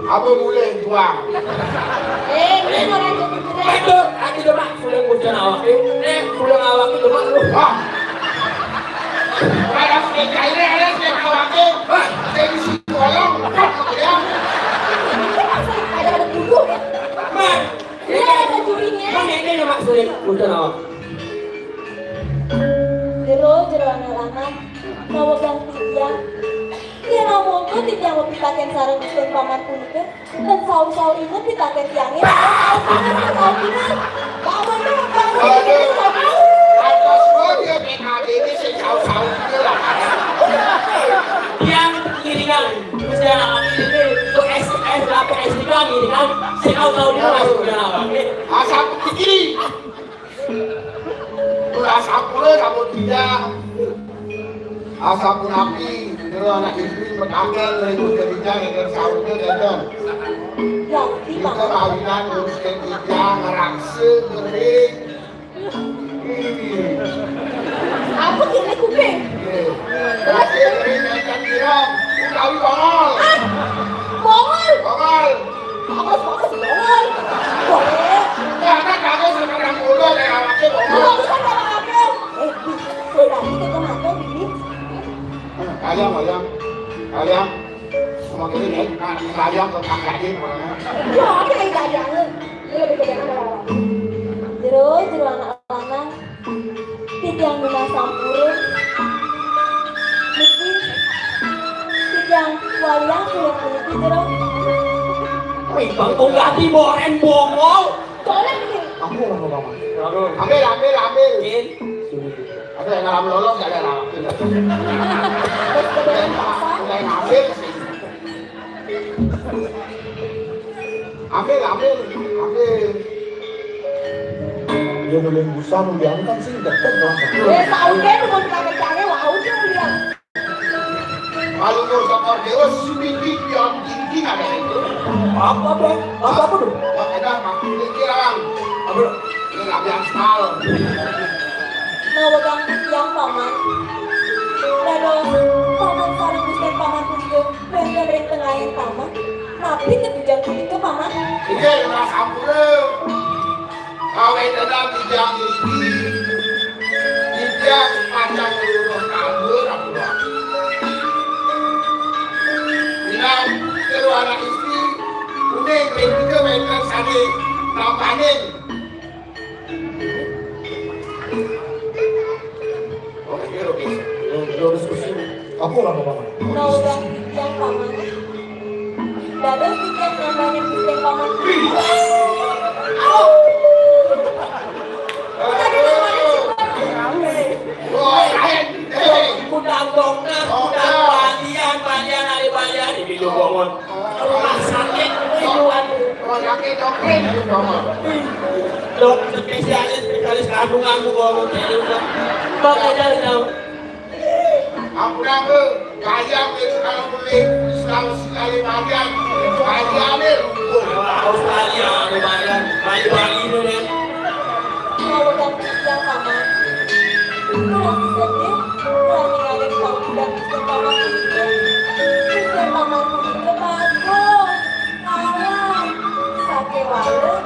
Apa mulai tuang? Eh, ini orang jadi mulai. Aduh, aku demak sudah ngujan awak. Eh, sudah awak itu mak lu. Wah. Ada sudah cair, ada sudah awak. Wah, saya isi kolong. Ya. Ada ada dulu. Mak, ini ada jurinya. Mak, ini demak sudah ngujan awak. Jero, jero anak lanang, mawa bang titiang. Yen amonto titiang mapitaken sareng Gusti Paman punika, lan saur-saur inget pitaken tiangé, saur-saur inget, saur-saur inget. Bangun, bangun, bangun, aduh, bangun. Atas gua dia P K B ini sing saur-saur itu lah. Tiang ngiringan, Gusti Anak ini, itu S S, apa S tiga ngiringan, sing saur-saur inget, Gusti Anak. Asap kiri. Tur asampun sampun tidak. Asampun api, jero anak istri mekaken mriku jadinya ingkang sautnya enten. Kita kawinan ngurusin ijang, raksa, ngering. Hmm. Apa kene kuping? Nggih. Raksa, ngering, ikan tiram, utawi bongol. Ah, bongol. Bongol. Bagus, bagus, bongol. Bongol. Lah, kan bagus, sekarang muda kayak anaknya bongol. Bagus kan kalau aku. Eh, Bi, kowe tadi ke kemana, Bi? Ayam, ayam. Ayam. Sama gini, nih. Nah, ayam ke kakaknya, mana? Ya, ada yang gak ada. Ini lebih gede kan orang. Jero, jero anak lanang. Titiang nunas sampurun. Niki titiang wayah kula puniki, Jero. Wih, Bang Tunggati boren bongol. Boren iki. Aku ora ngomong. Ambil, ambil, ambil. Ada yang ngalam lolos, ada yang ngalam. Wis kebetulan. Ada yang ambil. Ambil, ambil, ambil. Dia nulis busa, nulis kan sih deket dong. Eh, tahu deh, cuma kita kecangnya, wah, udah, udah. Kalau mau sama Dewa, sedikit yang tinggi ada itu. Apa, Bang? Apa, apa tuh? Wah, ada, Bang. Pikiran. Apa? Ini lagi aspal. Nah, wegang yang paman. Dados paman sareng Gusti Paman punika wénten ring tengahing taman. Napi tetujon punika, Paman? Inggih, ora sampun. Kawéntenan titiang niki, titiang pacang nyuruh kabur, aku doang. Minang jero anak istri, uning ring tiga meter sané nampaning. Oke, oke. Terus, terus. Apa lah, Paman? Menawi titiang, Paman. Dados titiang nambahin Gusti Paman. Au! Tadi namanya si Paman. Wah, lain. Hei, kudang dokter, kudang balian, balian, ada balian. Ini lo bangun. Rumah sakit, ini buat. Rumah sakit, dokter, ini bangun. Dokter spesialis, spesialis kandungan, bu, bangun. Ini udah. Bang, aja, udah. Ampun, aku. Bayar, kalau boleh, sekali, sekali bayar. Bayar, nih. Australia, ada bayar. Bali-Bali, itu, kan. Kalau udah kerja, Paman. Kalau sedih, kalau ninggalin kamu dan Mister Paman itu. Mister Paman itu bagus. Alah, sakit banget.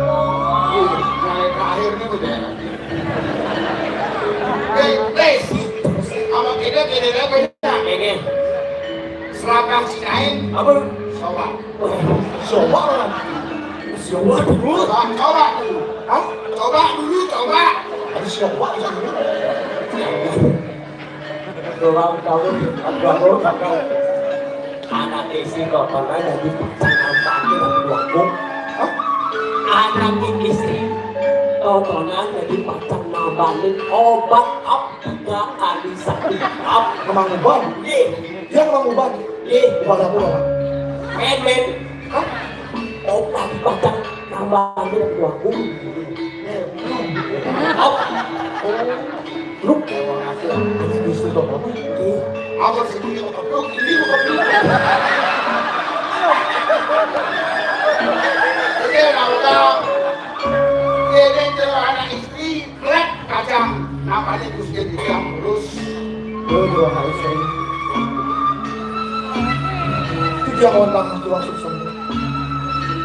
Oh. Yang terakhir ini udah enak. Hei, guys. Sama kita, kita, kita, kita. Ini. Serapah Cinain. Apa? Coba. Coba, orang. Coba dulu. Coba, coba dulu. Hah? Coba dulu, coba. Ada siapa? Orang tahu, orang tahu. Anak istri totonan jadi pacar nampanin aku. Hah? Anak istri totonan jadi pacar nampanin obat apa? Tiga kali satu. Ap. Kemang uban? Iya. Dia kemang uban? Iya. Uban apa, Bang? Men, men. Hah? Obat pacar nampanin aku. Ap. Lu. Ini bisa apa? Iya. Apa sih ini? Apa? Ini apa? Oke, nah, udah. Ini adalah anak istri. Melek kacang, nampanin Gusti Tiang terus. Yo, yo, harus saya. Itu dia kawan kamu tulang susung.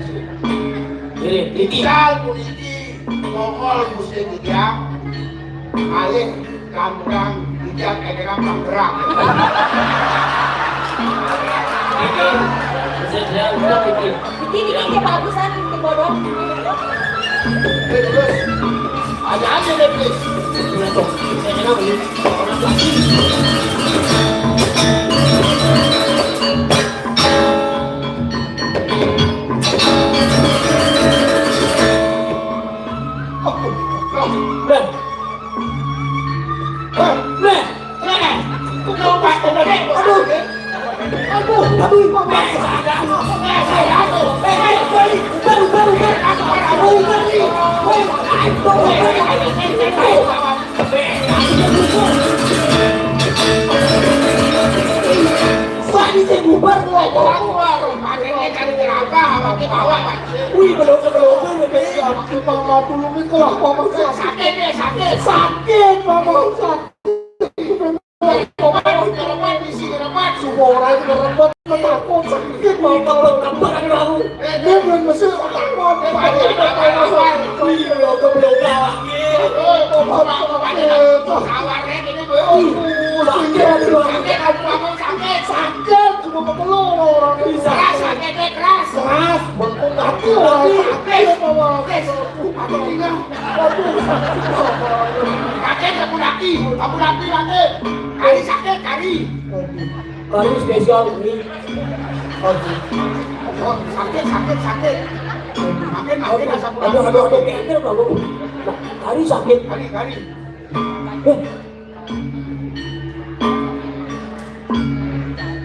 Jadi, ini misal puniki mongol Gusti Titiang, alih kampung Titiang, egeran panggerak. Ini bisa dia udah ini. Ini, ini kayak bagusan, ini bodoh. Terus, ada aja deh, please. Saya kenal ini. Tadi saya bubar, keluar. Keluar, makanya cari jerapah, pakai bawa, Pak. Wih, belum, belum, belum, belum. Mama, tulungin, keluar, Mama, sakit. Sakit ya, sakit. Sakit, Mama, sakit. Pokoknya udah lemah, isi lemah. Semua orang itu lemah, takut, sakit, Mama, kalau lemah, aduh. Dia belum masuk, takut. Wih, belum, belum, belum. Wih, Mama, sakit. Sakit, aduh, sakit. Sakit, cuma keluar orang bisa. Keras, sakitnya keras. Keras, bengkok kaki orang sakit, Mama. Aduh, ini. Aduh, sakit, Mama. Sakit, aku laki. Aku laki, sakit. Kari sakit, kari. Kari spesial ini. Aduh. Oh, sakit, sakit, sakit. Makin, makin asam urat. Aduh, aduh, aduh, kenter, Bang. Kari sakit. Kari, kari. Eh.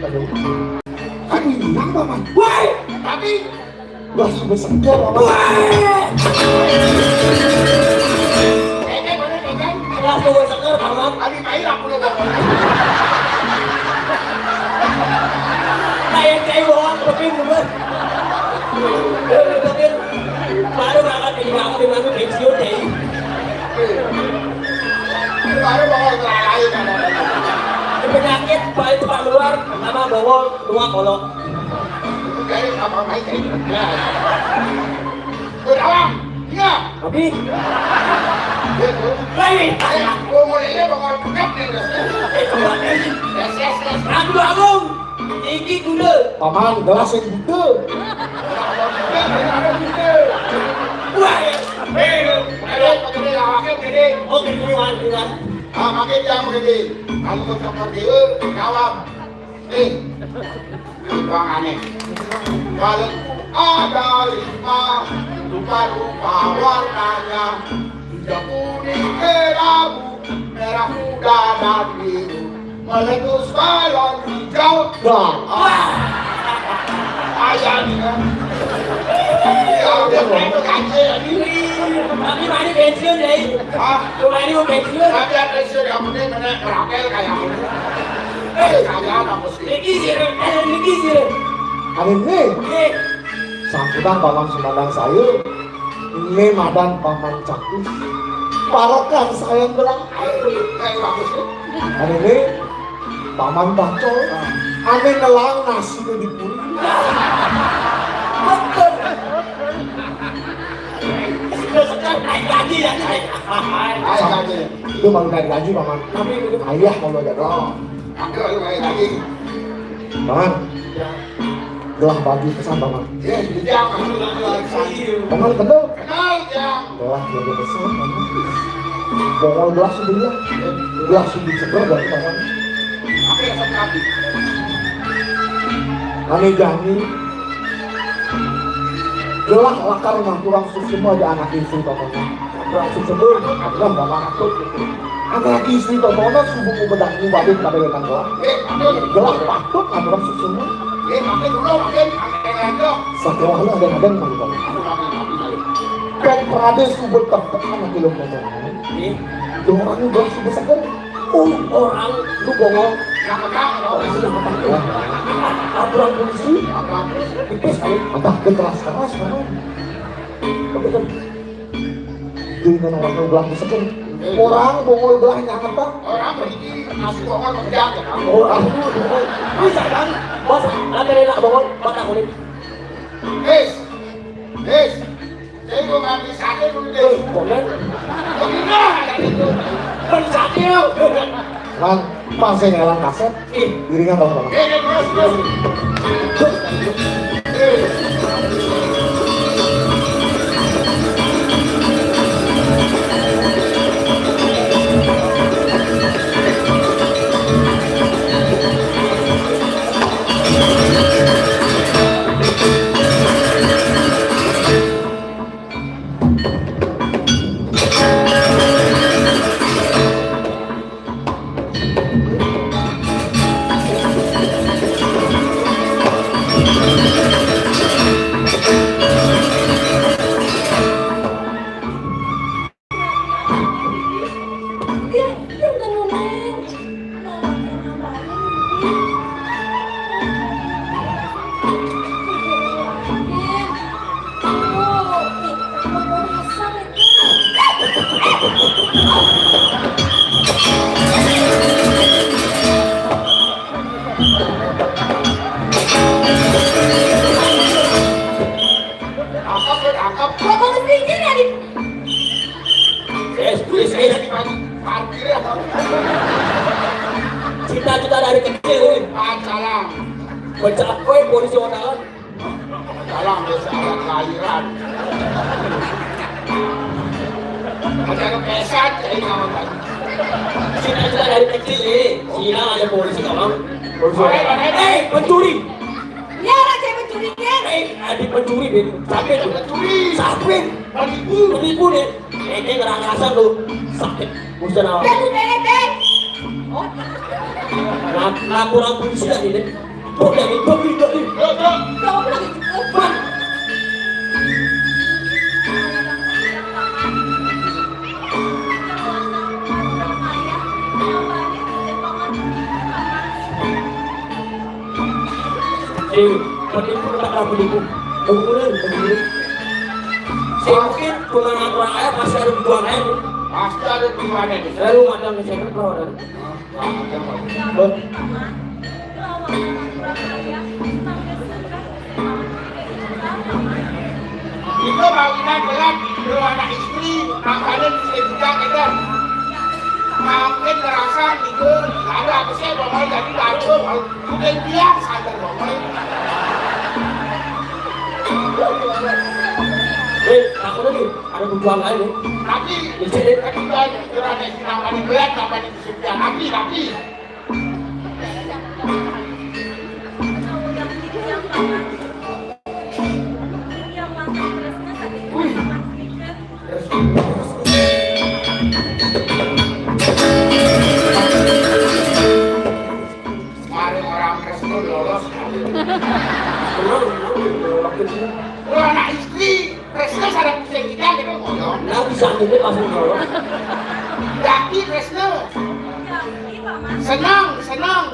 Aduh. Kari hilang, Paman. Woi! Tapi Wah, sudah seger, Paman. Wah! Kayaknya mana, kayaknya? Wah, sudah seger, Paman. Tadi main aku udah bangun. Kayak cewek, tapi bener. Baru berangkat dari, aku di mana, pensiun, deh. Baru bawol kelalai, kan? Penyakit, baik tukang luar, sama bawol, tua kolok. Itu kayak apa, main kayak gitu. Nah. Udah, Bang. Iya. Tapi. Iya, tuh. Lain. Ayo, gua mulainya bakal pekat nih, udah. Yes, yes, yes. Agung, Agung. Iki gula. Paman, gelas yang gede. Wah, ya. Eh, ayo, gede, awaknya gede. Oh, gede, Wan, Wan. Ah, makin yang gede. Kalau ke tempat dia, kawan. Eh, Bang aneh. Kalau ada lima, rupa-rupa warnanya, hijau, kuning, kelabu, merah muda dan biru, meletus balon hijau. Dah. Ah. Ayah nih kan. Ya, udah, udah, udah, udah, udah. Tapi mana pensiun, ya? Hah? Cuma ini mau pensiun. Tapi ada pensiun yang penting mana rapel kayak ini. Eh, kalian apa sih? Niki sira, eh, niki sira. Hari ini, eh, sambutan Paman Sumandang saya, ini madan Paman Cakus. Parekan saya belah. Eh, bagus ya. Hari ini, Paman Bacol, ane nelang nasi di puri. Betul. Sudah sekarang naik lagi ya, naik. Naik lagi. Itu baru naik lagi, Paman. Tapi itu ayah kalau ada doang. Aku lalu main lagi. Paman, gelah bagi pesan, Paman. Ya, jadi apa? Paman, kenal? Kenal, ya. Gelah bagi pesan, Paman. Bongol gelah sebelah. Gelah sudi sebelah dari, Paman. Apa yang saya tadi? Kami jani. Gelah lakar mah kurang susu mah ada anak istri, Paman. Langsung sembuh, aturan bapak patut. Anak istri totono subuh ku bedak ku badin pada leman gelah. Eh, patut. Gelah patut aturan susungan. Eh, makin dulu, makin, makin lagi. Sakewana ada-ada mah. Ampun, ampun, ampun, ampun. Kan prade subuh tepuk anak ilmu totono. Eh. Dorang gelah subuh seger. Oh, orang lu bongol. Yang pegang, oh, sudah pegang. Aturan polisi. Aturan polisi. Pipis kali. Entah ke keras-keras, mana? Tapi kan Di mana orang gelah disebut. Orang bongol gelah nyaman, Pak. Orang begini, masuk bongol kerja, ya, kamu. Oh, aduh, bongol. Bisa, kan? Bos, ada enak bongol, patah kulit. Hei, hei, saya mau ngambil sate dulu deh. Eh, komen. Begini, ada itu. Kan sate, yuk. Mang, pas saya ngelang kasep, ih, dirinya tahu, Mang. Eh, eh, terus, terus. Eh. Cita-cita dari kecil, pacaran. Mencapai polisi otaknya. Dalam desa anak lahiran. Ada kepesan, saya nggak mau tanya. Cita-cita dari kecil, eh. Cina ada polisi, kawan. Polisi. Oke, oke. Eh, pencuri. Ya, raja pencuri, ya. Eh, adik pencuri, Ben. Siapa itu? Pencuri. Siapa? Penipu. Penipu, nih. Eh, dia ngerasa lu. Sakit. Bukan apa. Jadi, Ben, Ben. Oh. Lap-, laporan polisi lagi, nih. Kok dari, kok dari, kok dari? Kok lagi cepat? Eh, penipu tak tahu penipu. Penipu, penipu. Saya mungkin pengamat rakyat pasti ada tujuannya. Pasti ada tujuannya. Lalu ada yang saya tahu, ada. Itu mawinan berat, dua anak istri, makanya bisa juga, gitu. Makin ngerasa gitu, ada apa sih, mau jadi batu, bukan dia sadar, mau. Eh, aku lagi ada tujuan lain, ya. Tapi, tapi, tapi, tapi, tapi, tapi, tapi, Mari orang Kristen lolos. Lu anak istri, Kristen ada bisa kita, kita ngoyong. Nah, bisa ini pas lolos. Yakin, Kristen? Senang, senang.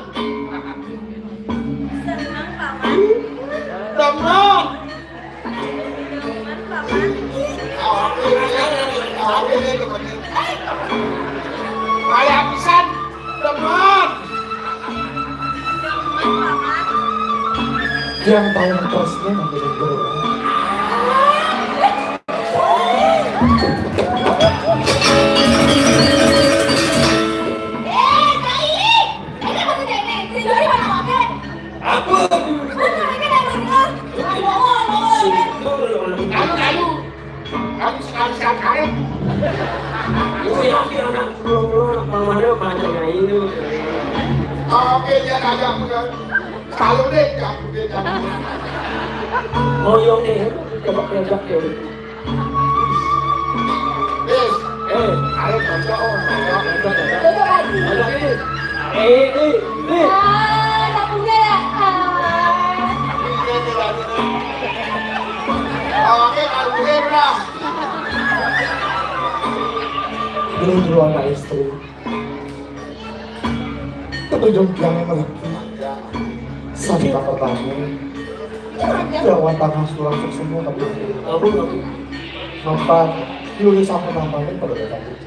Senang, Paman. Demen. Demen, Paman. Awak ini, awak ini demen. Kayak pisan, demen. Demen, Paman. Yang paling keras ini nanti guru. Eh, Kai! Ini maksudnya ini, tidur di mana, Paman? Apa? Mana mereka dah dengar? Bohong, bohong, bohong. Lalu, lalu. Kamu sekali-sekali karet. Itu ya, anak pulang-pulang, anak mana, mana, ini. Oke, dia nanya aku kan. Kalau deh, aku deh, aku. Oh, iya, oke. Coba kerja, ya. Wis, Eh, eh, eh. Ah, tak punya ya? Ah. Awake karuwe ora? Ini dulu anak istri. Ketujuh yang memiliki. Satu tak pertama. Jawan tangah surang semua tapi. Ampun, ampun. Nampak, yuli sampai namanya pada datang.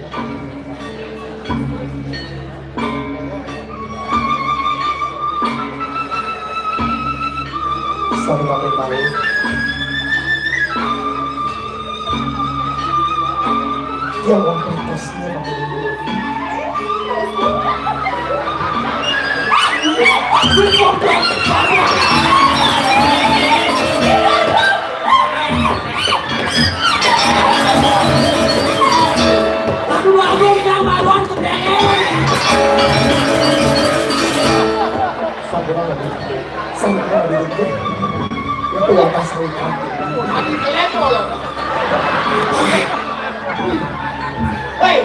Sampai tahu. Dia orang pantasnya pakai dulu. Aku lagi yang maluan kepengen. Sampai lagi. Sampai lagi. Itu atas. Aku kelepo loh. Hei.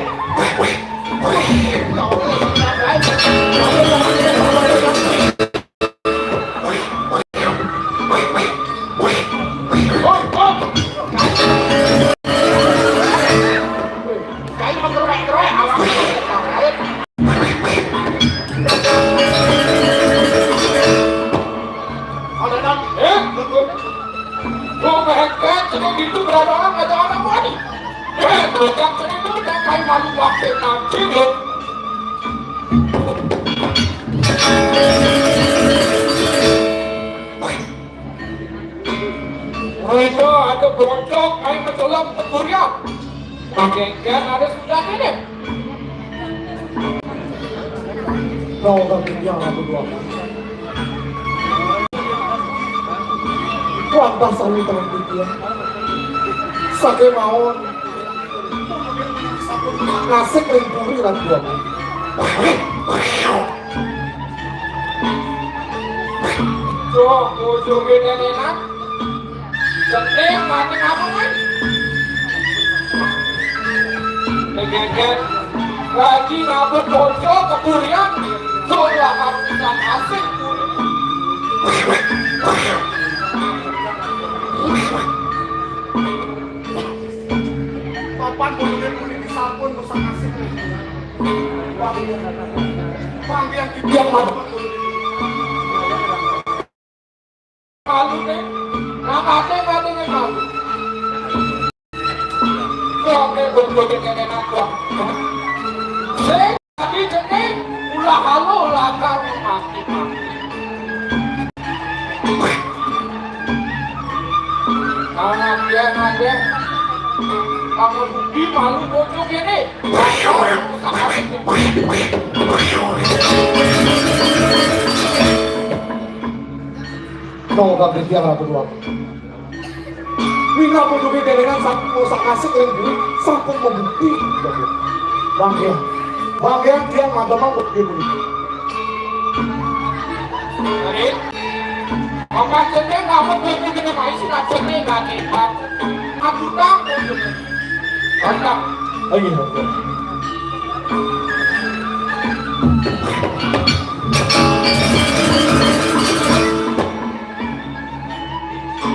Ada nang, eh, tunggu. Gua pengen kan, cuma gitu berada orang, ada orang wani. Eh, terus yang sini tuh udah kayak malu wakil nanti loh. Mereka ada berocok, kayak mencelam, pencurian. Pakai kan ada sudah ini. Kau kan yang aku dua. Kuat basah lu terang dia. Sakit mawon. Nasik ring puri lan dua. Tuh, ujungnya nenek. Jeneng mati ngapa, Mas? Pengennya lagi ngapa bocor keburian. Coba kamu bisa asik. Papan bulu-bulu ini sampun rusak asik. Bang, bang, yang dibiang malu. Malu nih, nang ate mati nih malu. Kok nek bojoke kene nang kok. Sing tadi jeneng ulah halo lakar mati. Anak dia ngajak. Kamu bukti malu bojoke nih. Mau kabeh tiang ratu dua. Wina putuki delengan sampun rusak asik ring bumi, sampun membukti. Bangga. Bangga tiang madamang bukti bumi. Jadi, apa jeneng apa bukti kena main sih, apa jeneng gak nih? Aku tahu. Mantap. Ayo, oke.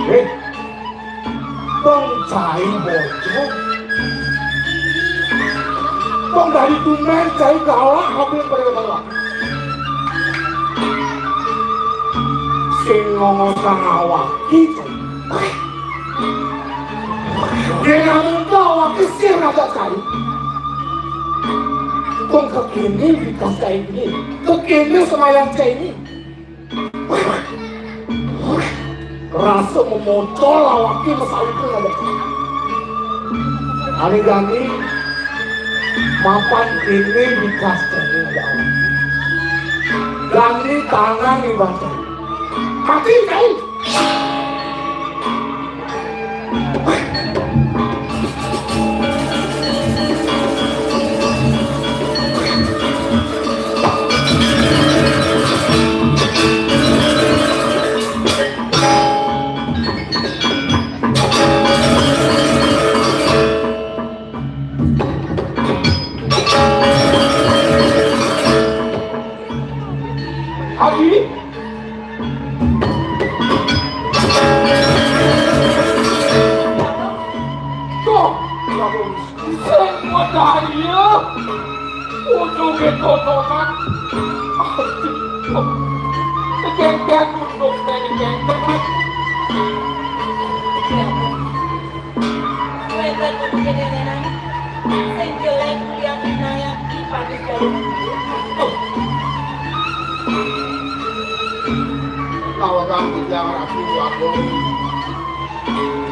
Eh, Bang Cai bocor. Bang dari tumben Cai galak, hampir pada galak. Sing ngomong awak kita. Dia namun tahu aku sih rasa Cai. Bang kekini di kas Cai ini. Kekini semayan Cai ini. Rasa memotol awake mesawite ngajak. Ane Gani mapan kene di kas kene ngajak. Gani tangan di baca. Mati kai. Sing wedaya. Ujungé totonan. Aduh. Kegenggen untuk kegenggen. Wénten mungkin énénan sing jelek kuliah winayah di panitia. Nawakang titiang Ratu Agung,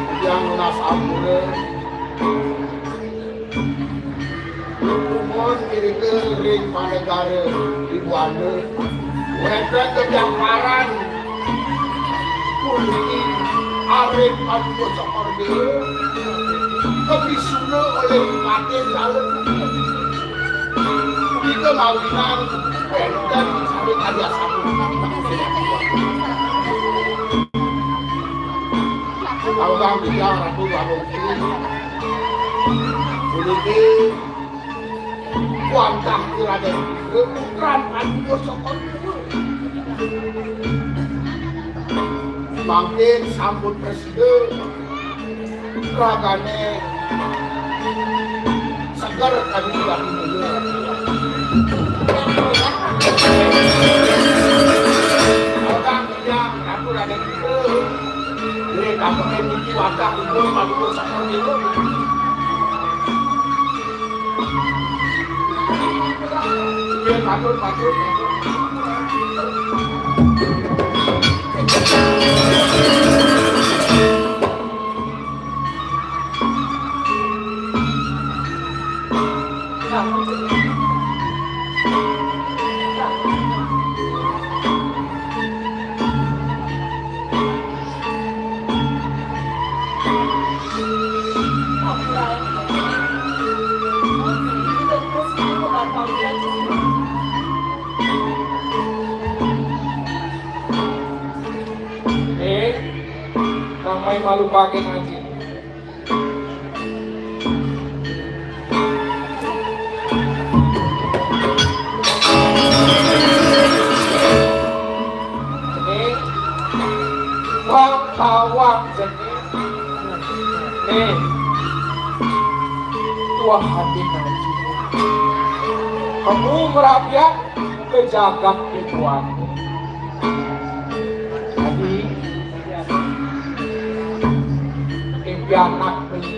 titiang nunas ampura. Lumun irika ring panegara Tribuana, wénten kejamparan puniki aring Paduka Cokor Dewa, kabisuna olih Patih Kala. Punika mawinan wénten saring Arya Satu. Taugang titiang Ratu Warung Sri. Puniki wantah Raden Putra, putran Adi Sokon. Mangkin sampun prasida, ragané seger kami lagi. Taugang titiang Ratu Raden Putra. Nggih, kampung niki wadah ipun Paduka Cokor Dewa. Nggih, matur, matur, matur. Eh, namanya malu pakai ngaji. Ini bang bawang jenis. Nih, tuah hati ngaji. Kamu merabian ke jagat Tribuana. Jadi, impian anak beli.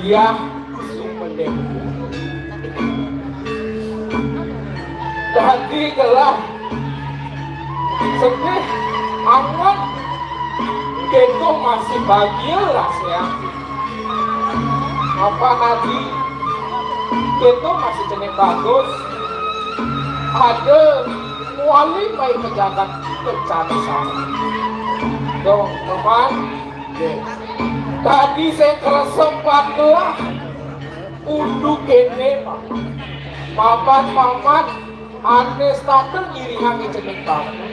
Dia kusung mendek. Dadi gelah sedih anget. Kéto masih bahagia rasanya. Apa nadi? Kéto masih jenis bagus. Ada wali mai pejabat kencana sana. Dong, teman. Nggih. Dadi sing kresep patuh undu kéné, Pak. Paman-paman ané setata ngiringang jeneng Paman.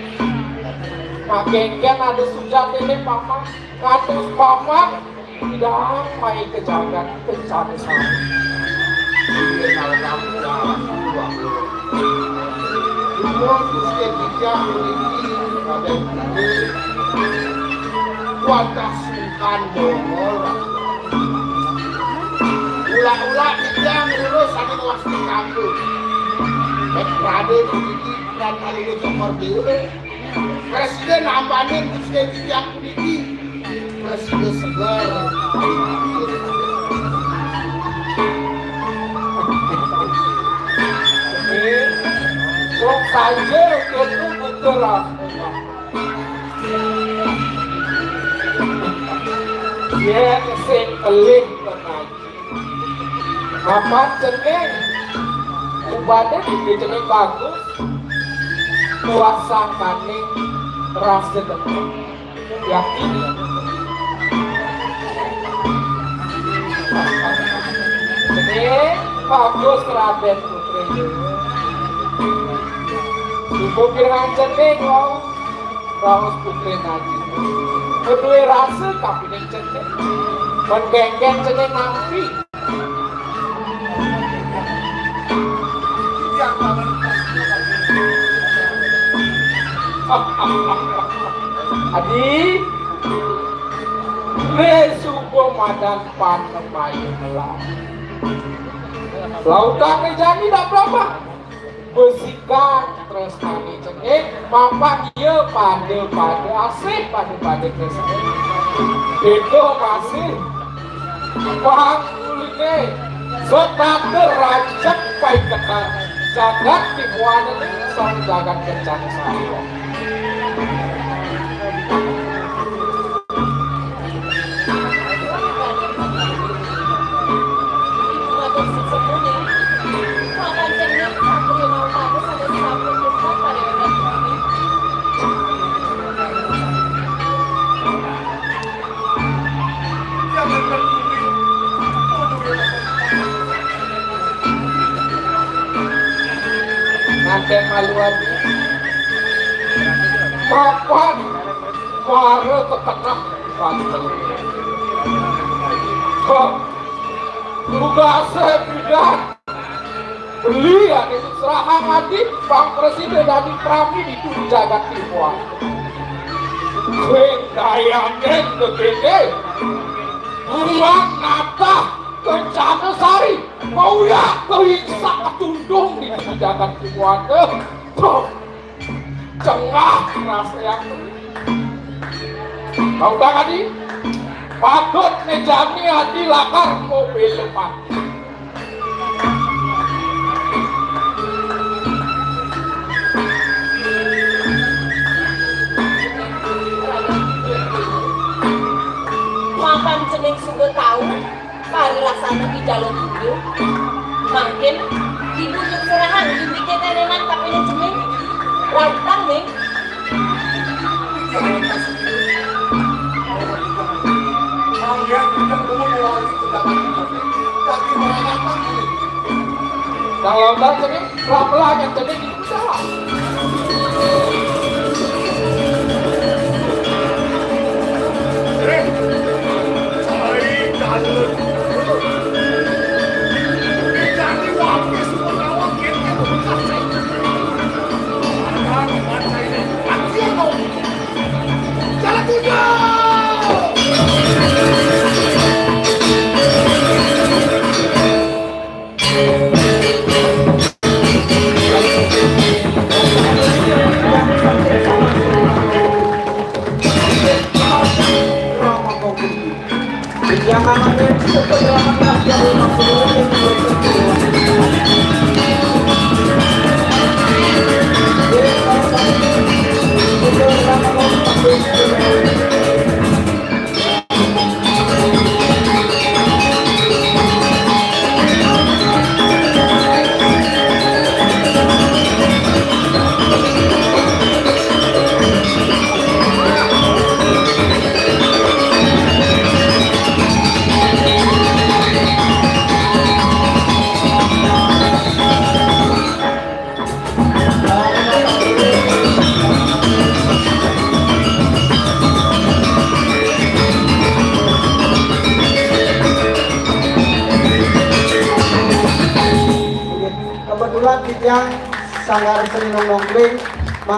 Makengken ada sujat ini, Paman. Kados Paman tidak mai ke jagat kencana sana. Inggih, nalika Dumun Gusti Titiang puniki Raden Guru. Wantah sungkan Mongol. Ula-ula titiang ngurus sané ngwasti kampung. Bét Raden puniki lan Raden Cokor Dewa. Presiden nambanin Gusti Titiang puniki. Presiden segar. Wong saja itu betul lah. Yén sing pelih tenan. Papan jeneng ubadé, jeneng bagus. Kuasangkaning rasa demen. Yakin. Jeneng bagus Raden Putri. Ibu pirangan jeneng wau. Raos Putri Najib. Keduwe rasa kapining jeneng. Mengkengken jeneng nampi. Adi, Ré suba madan panembayan melah. Lautang né jani dak berabah. Besikan tresnané cengeng, mapan ia pada-pada asih, pada-pada tresnané. Béda masih. Pangulingé setata rajek paiketan jagat timuan ning sang jagat Kencana Sari. Nganten malu adi. Mapan mara tetenah banten. Hah. Tugasé bidan. Beli adi serahang adi pang presiden dadi prami di jagat timuan. Sing dayangen gegege. Buang natah Kencana Sari. Kauyak kauyak sak ketundung di jagat timuan. Tuh. Cengah rasé aku. Kau tak adi, patut né jani adi lakar mobil lepas. Mapan cening suba tau. Parilaksana di jalan itu. Mangkin ibu nyuk serahan indike tenenan tapi ne jeming. Rautan ning. Kalau tak sini, pelan-pelan yang sini. Kebetulan titiang Sanggar Seni Nongkrong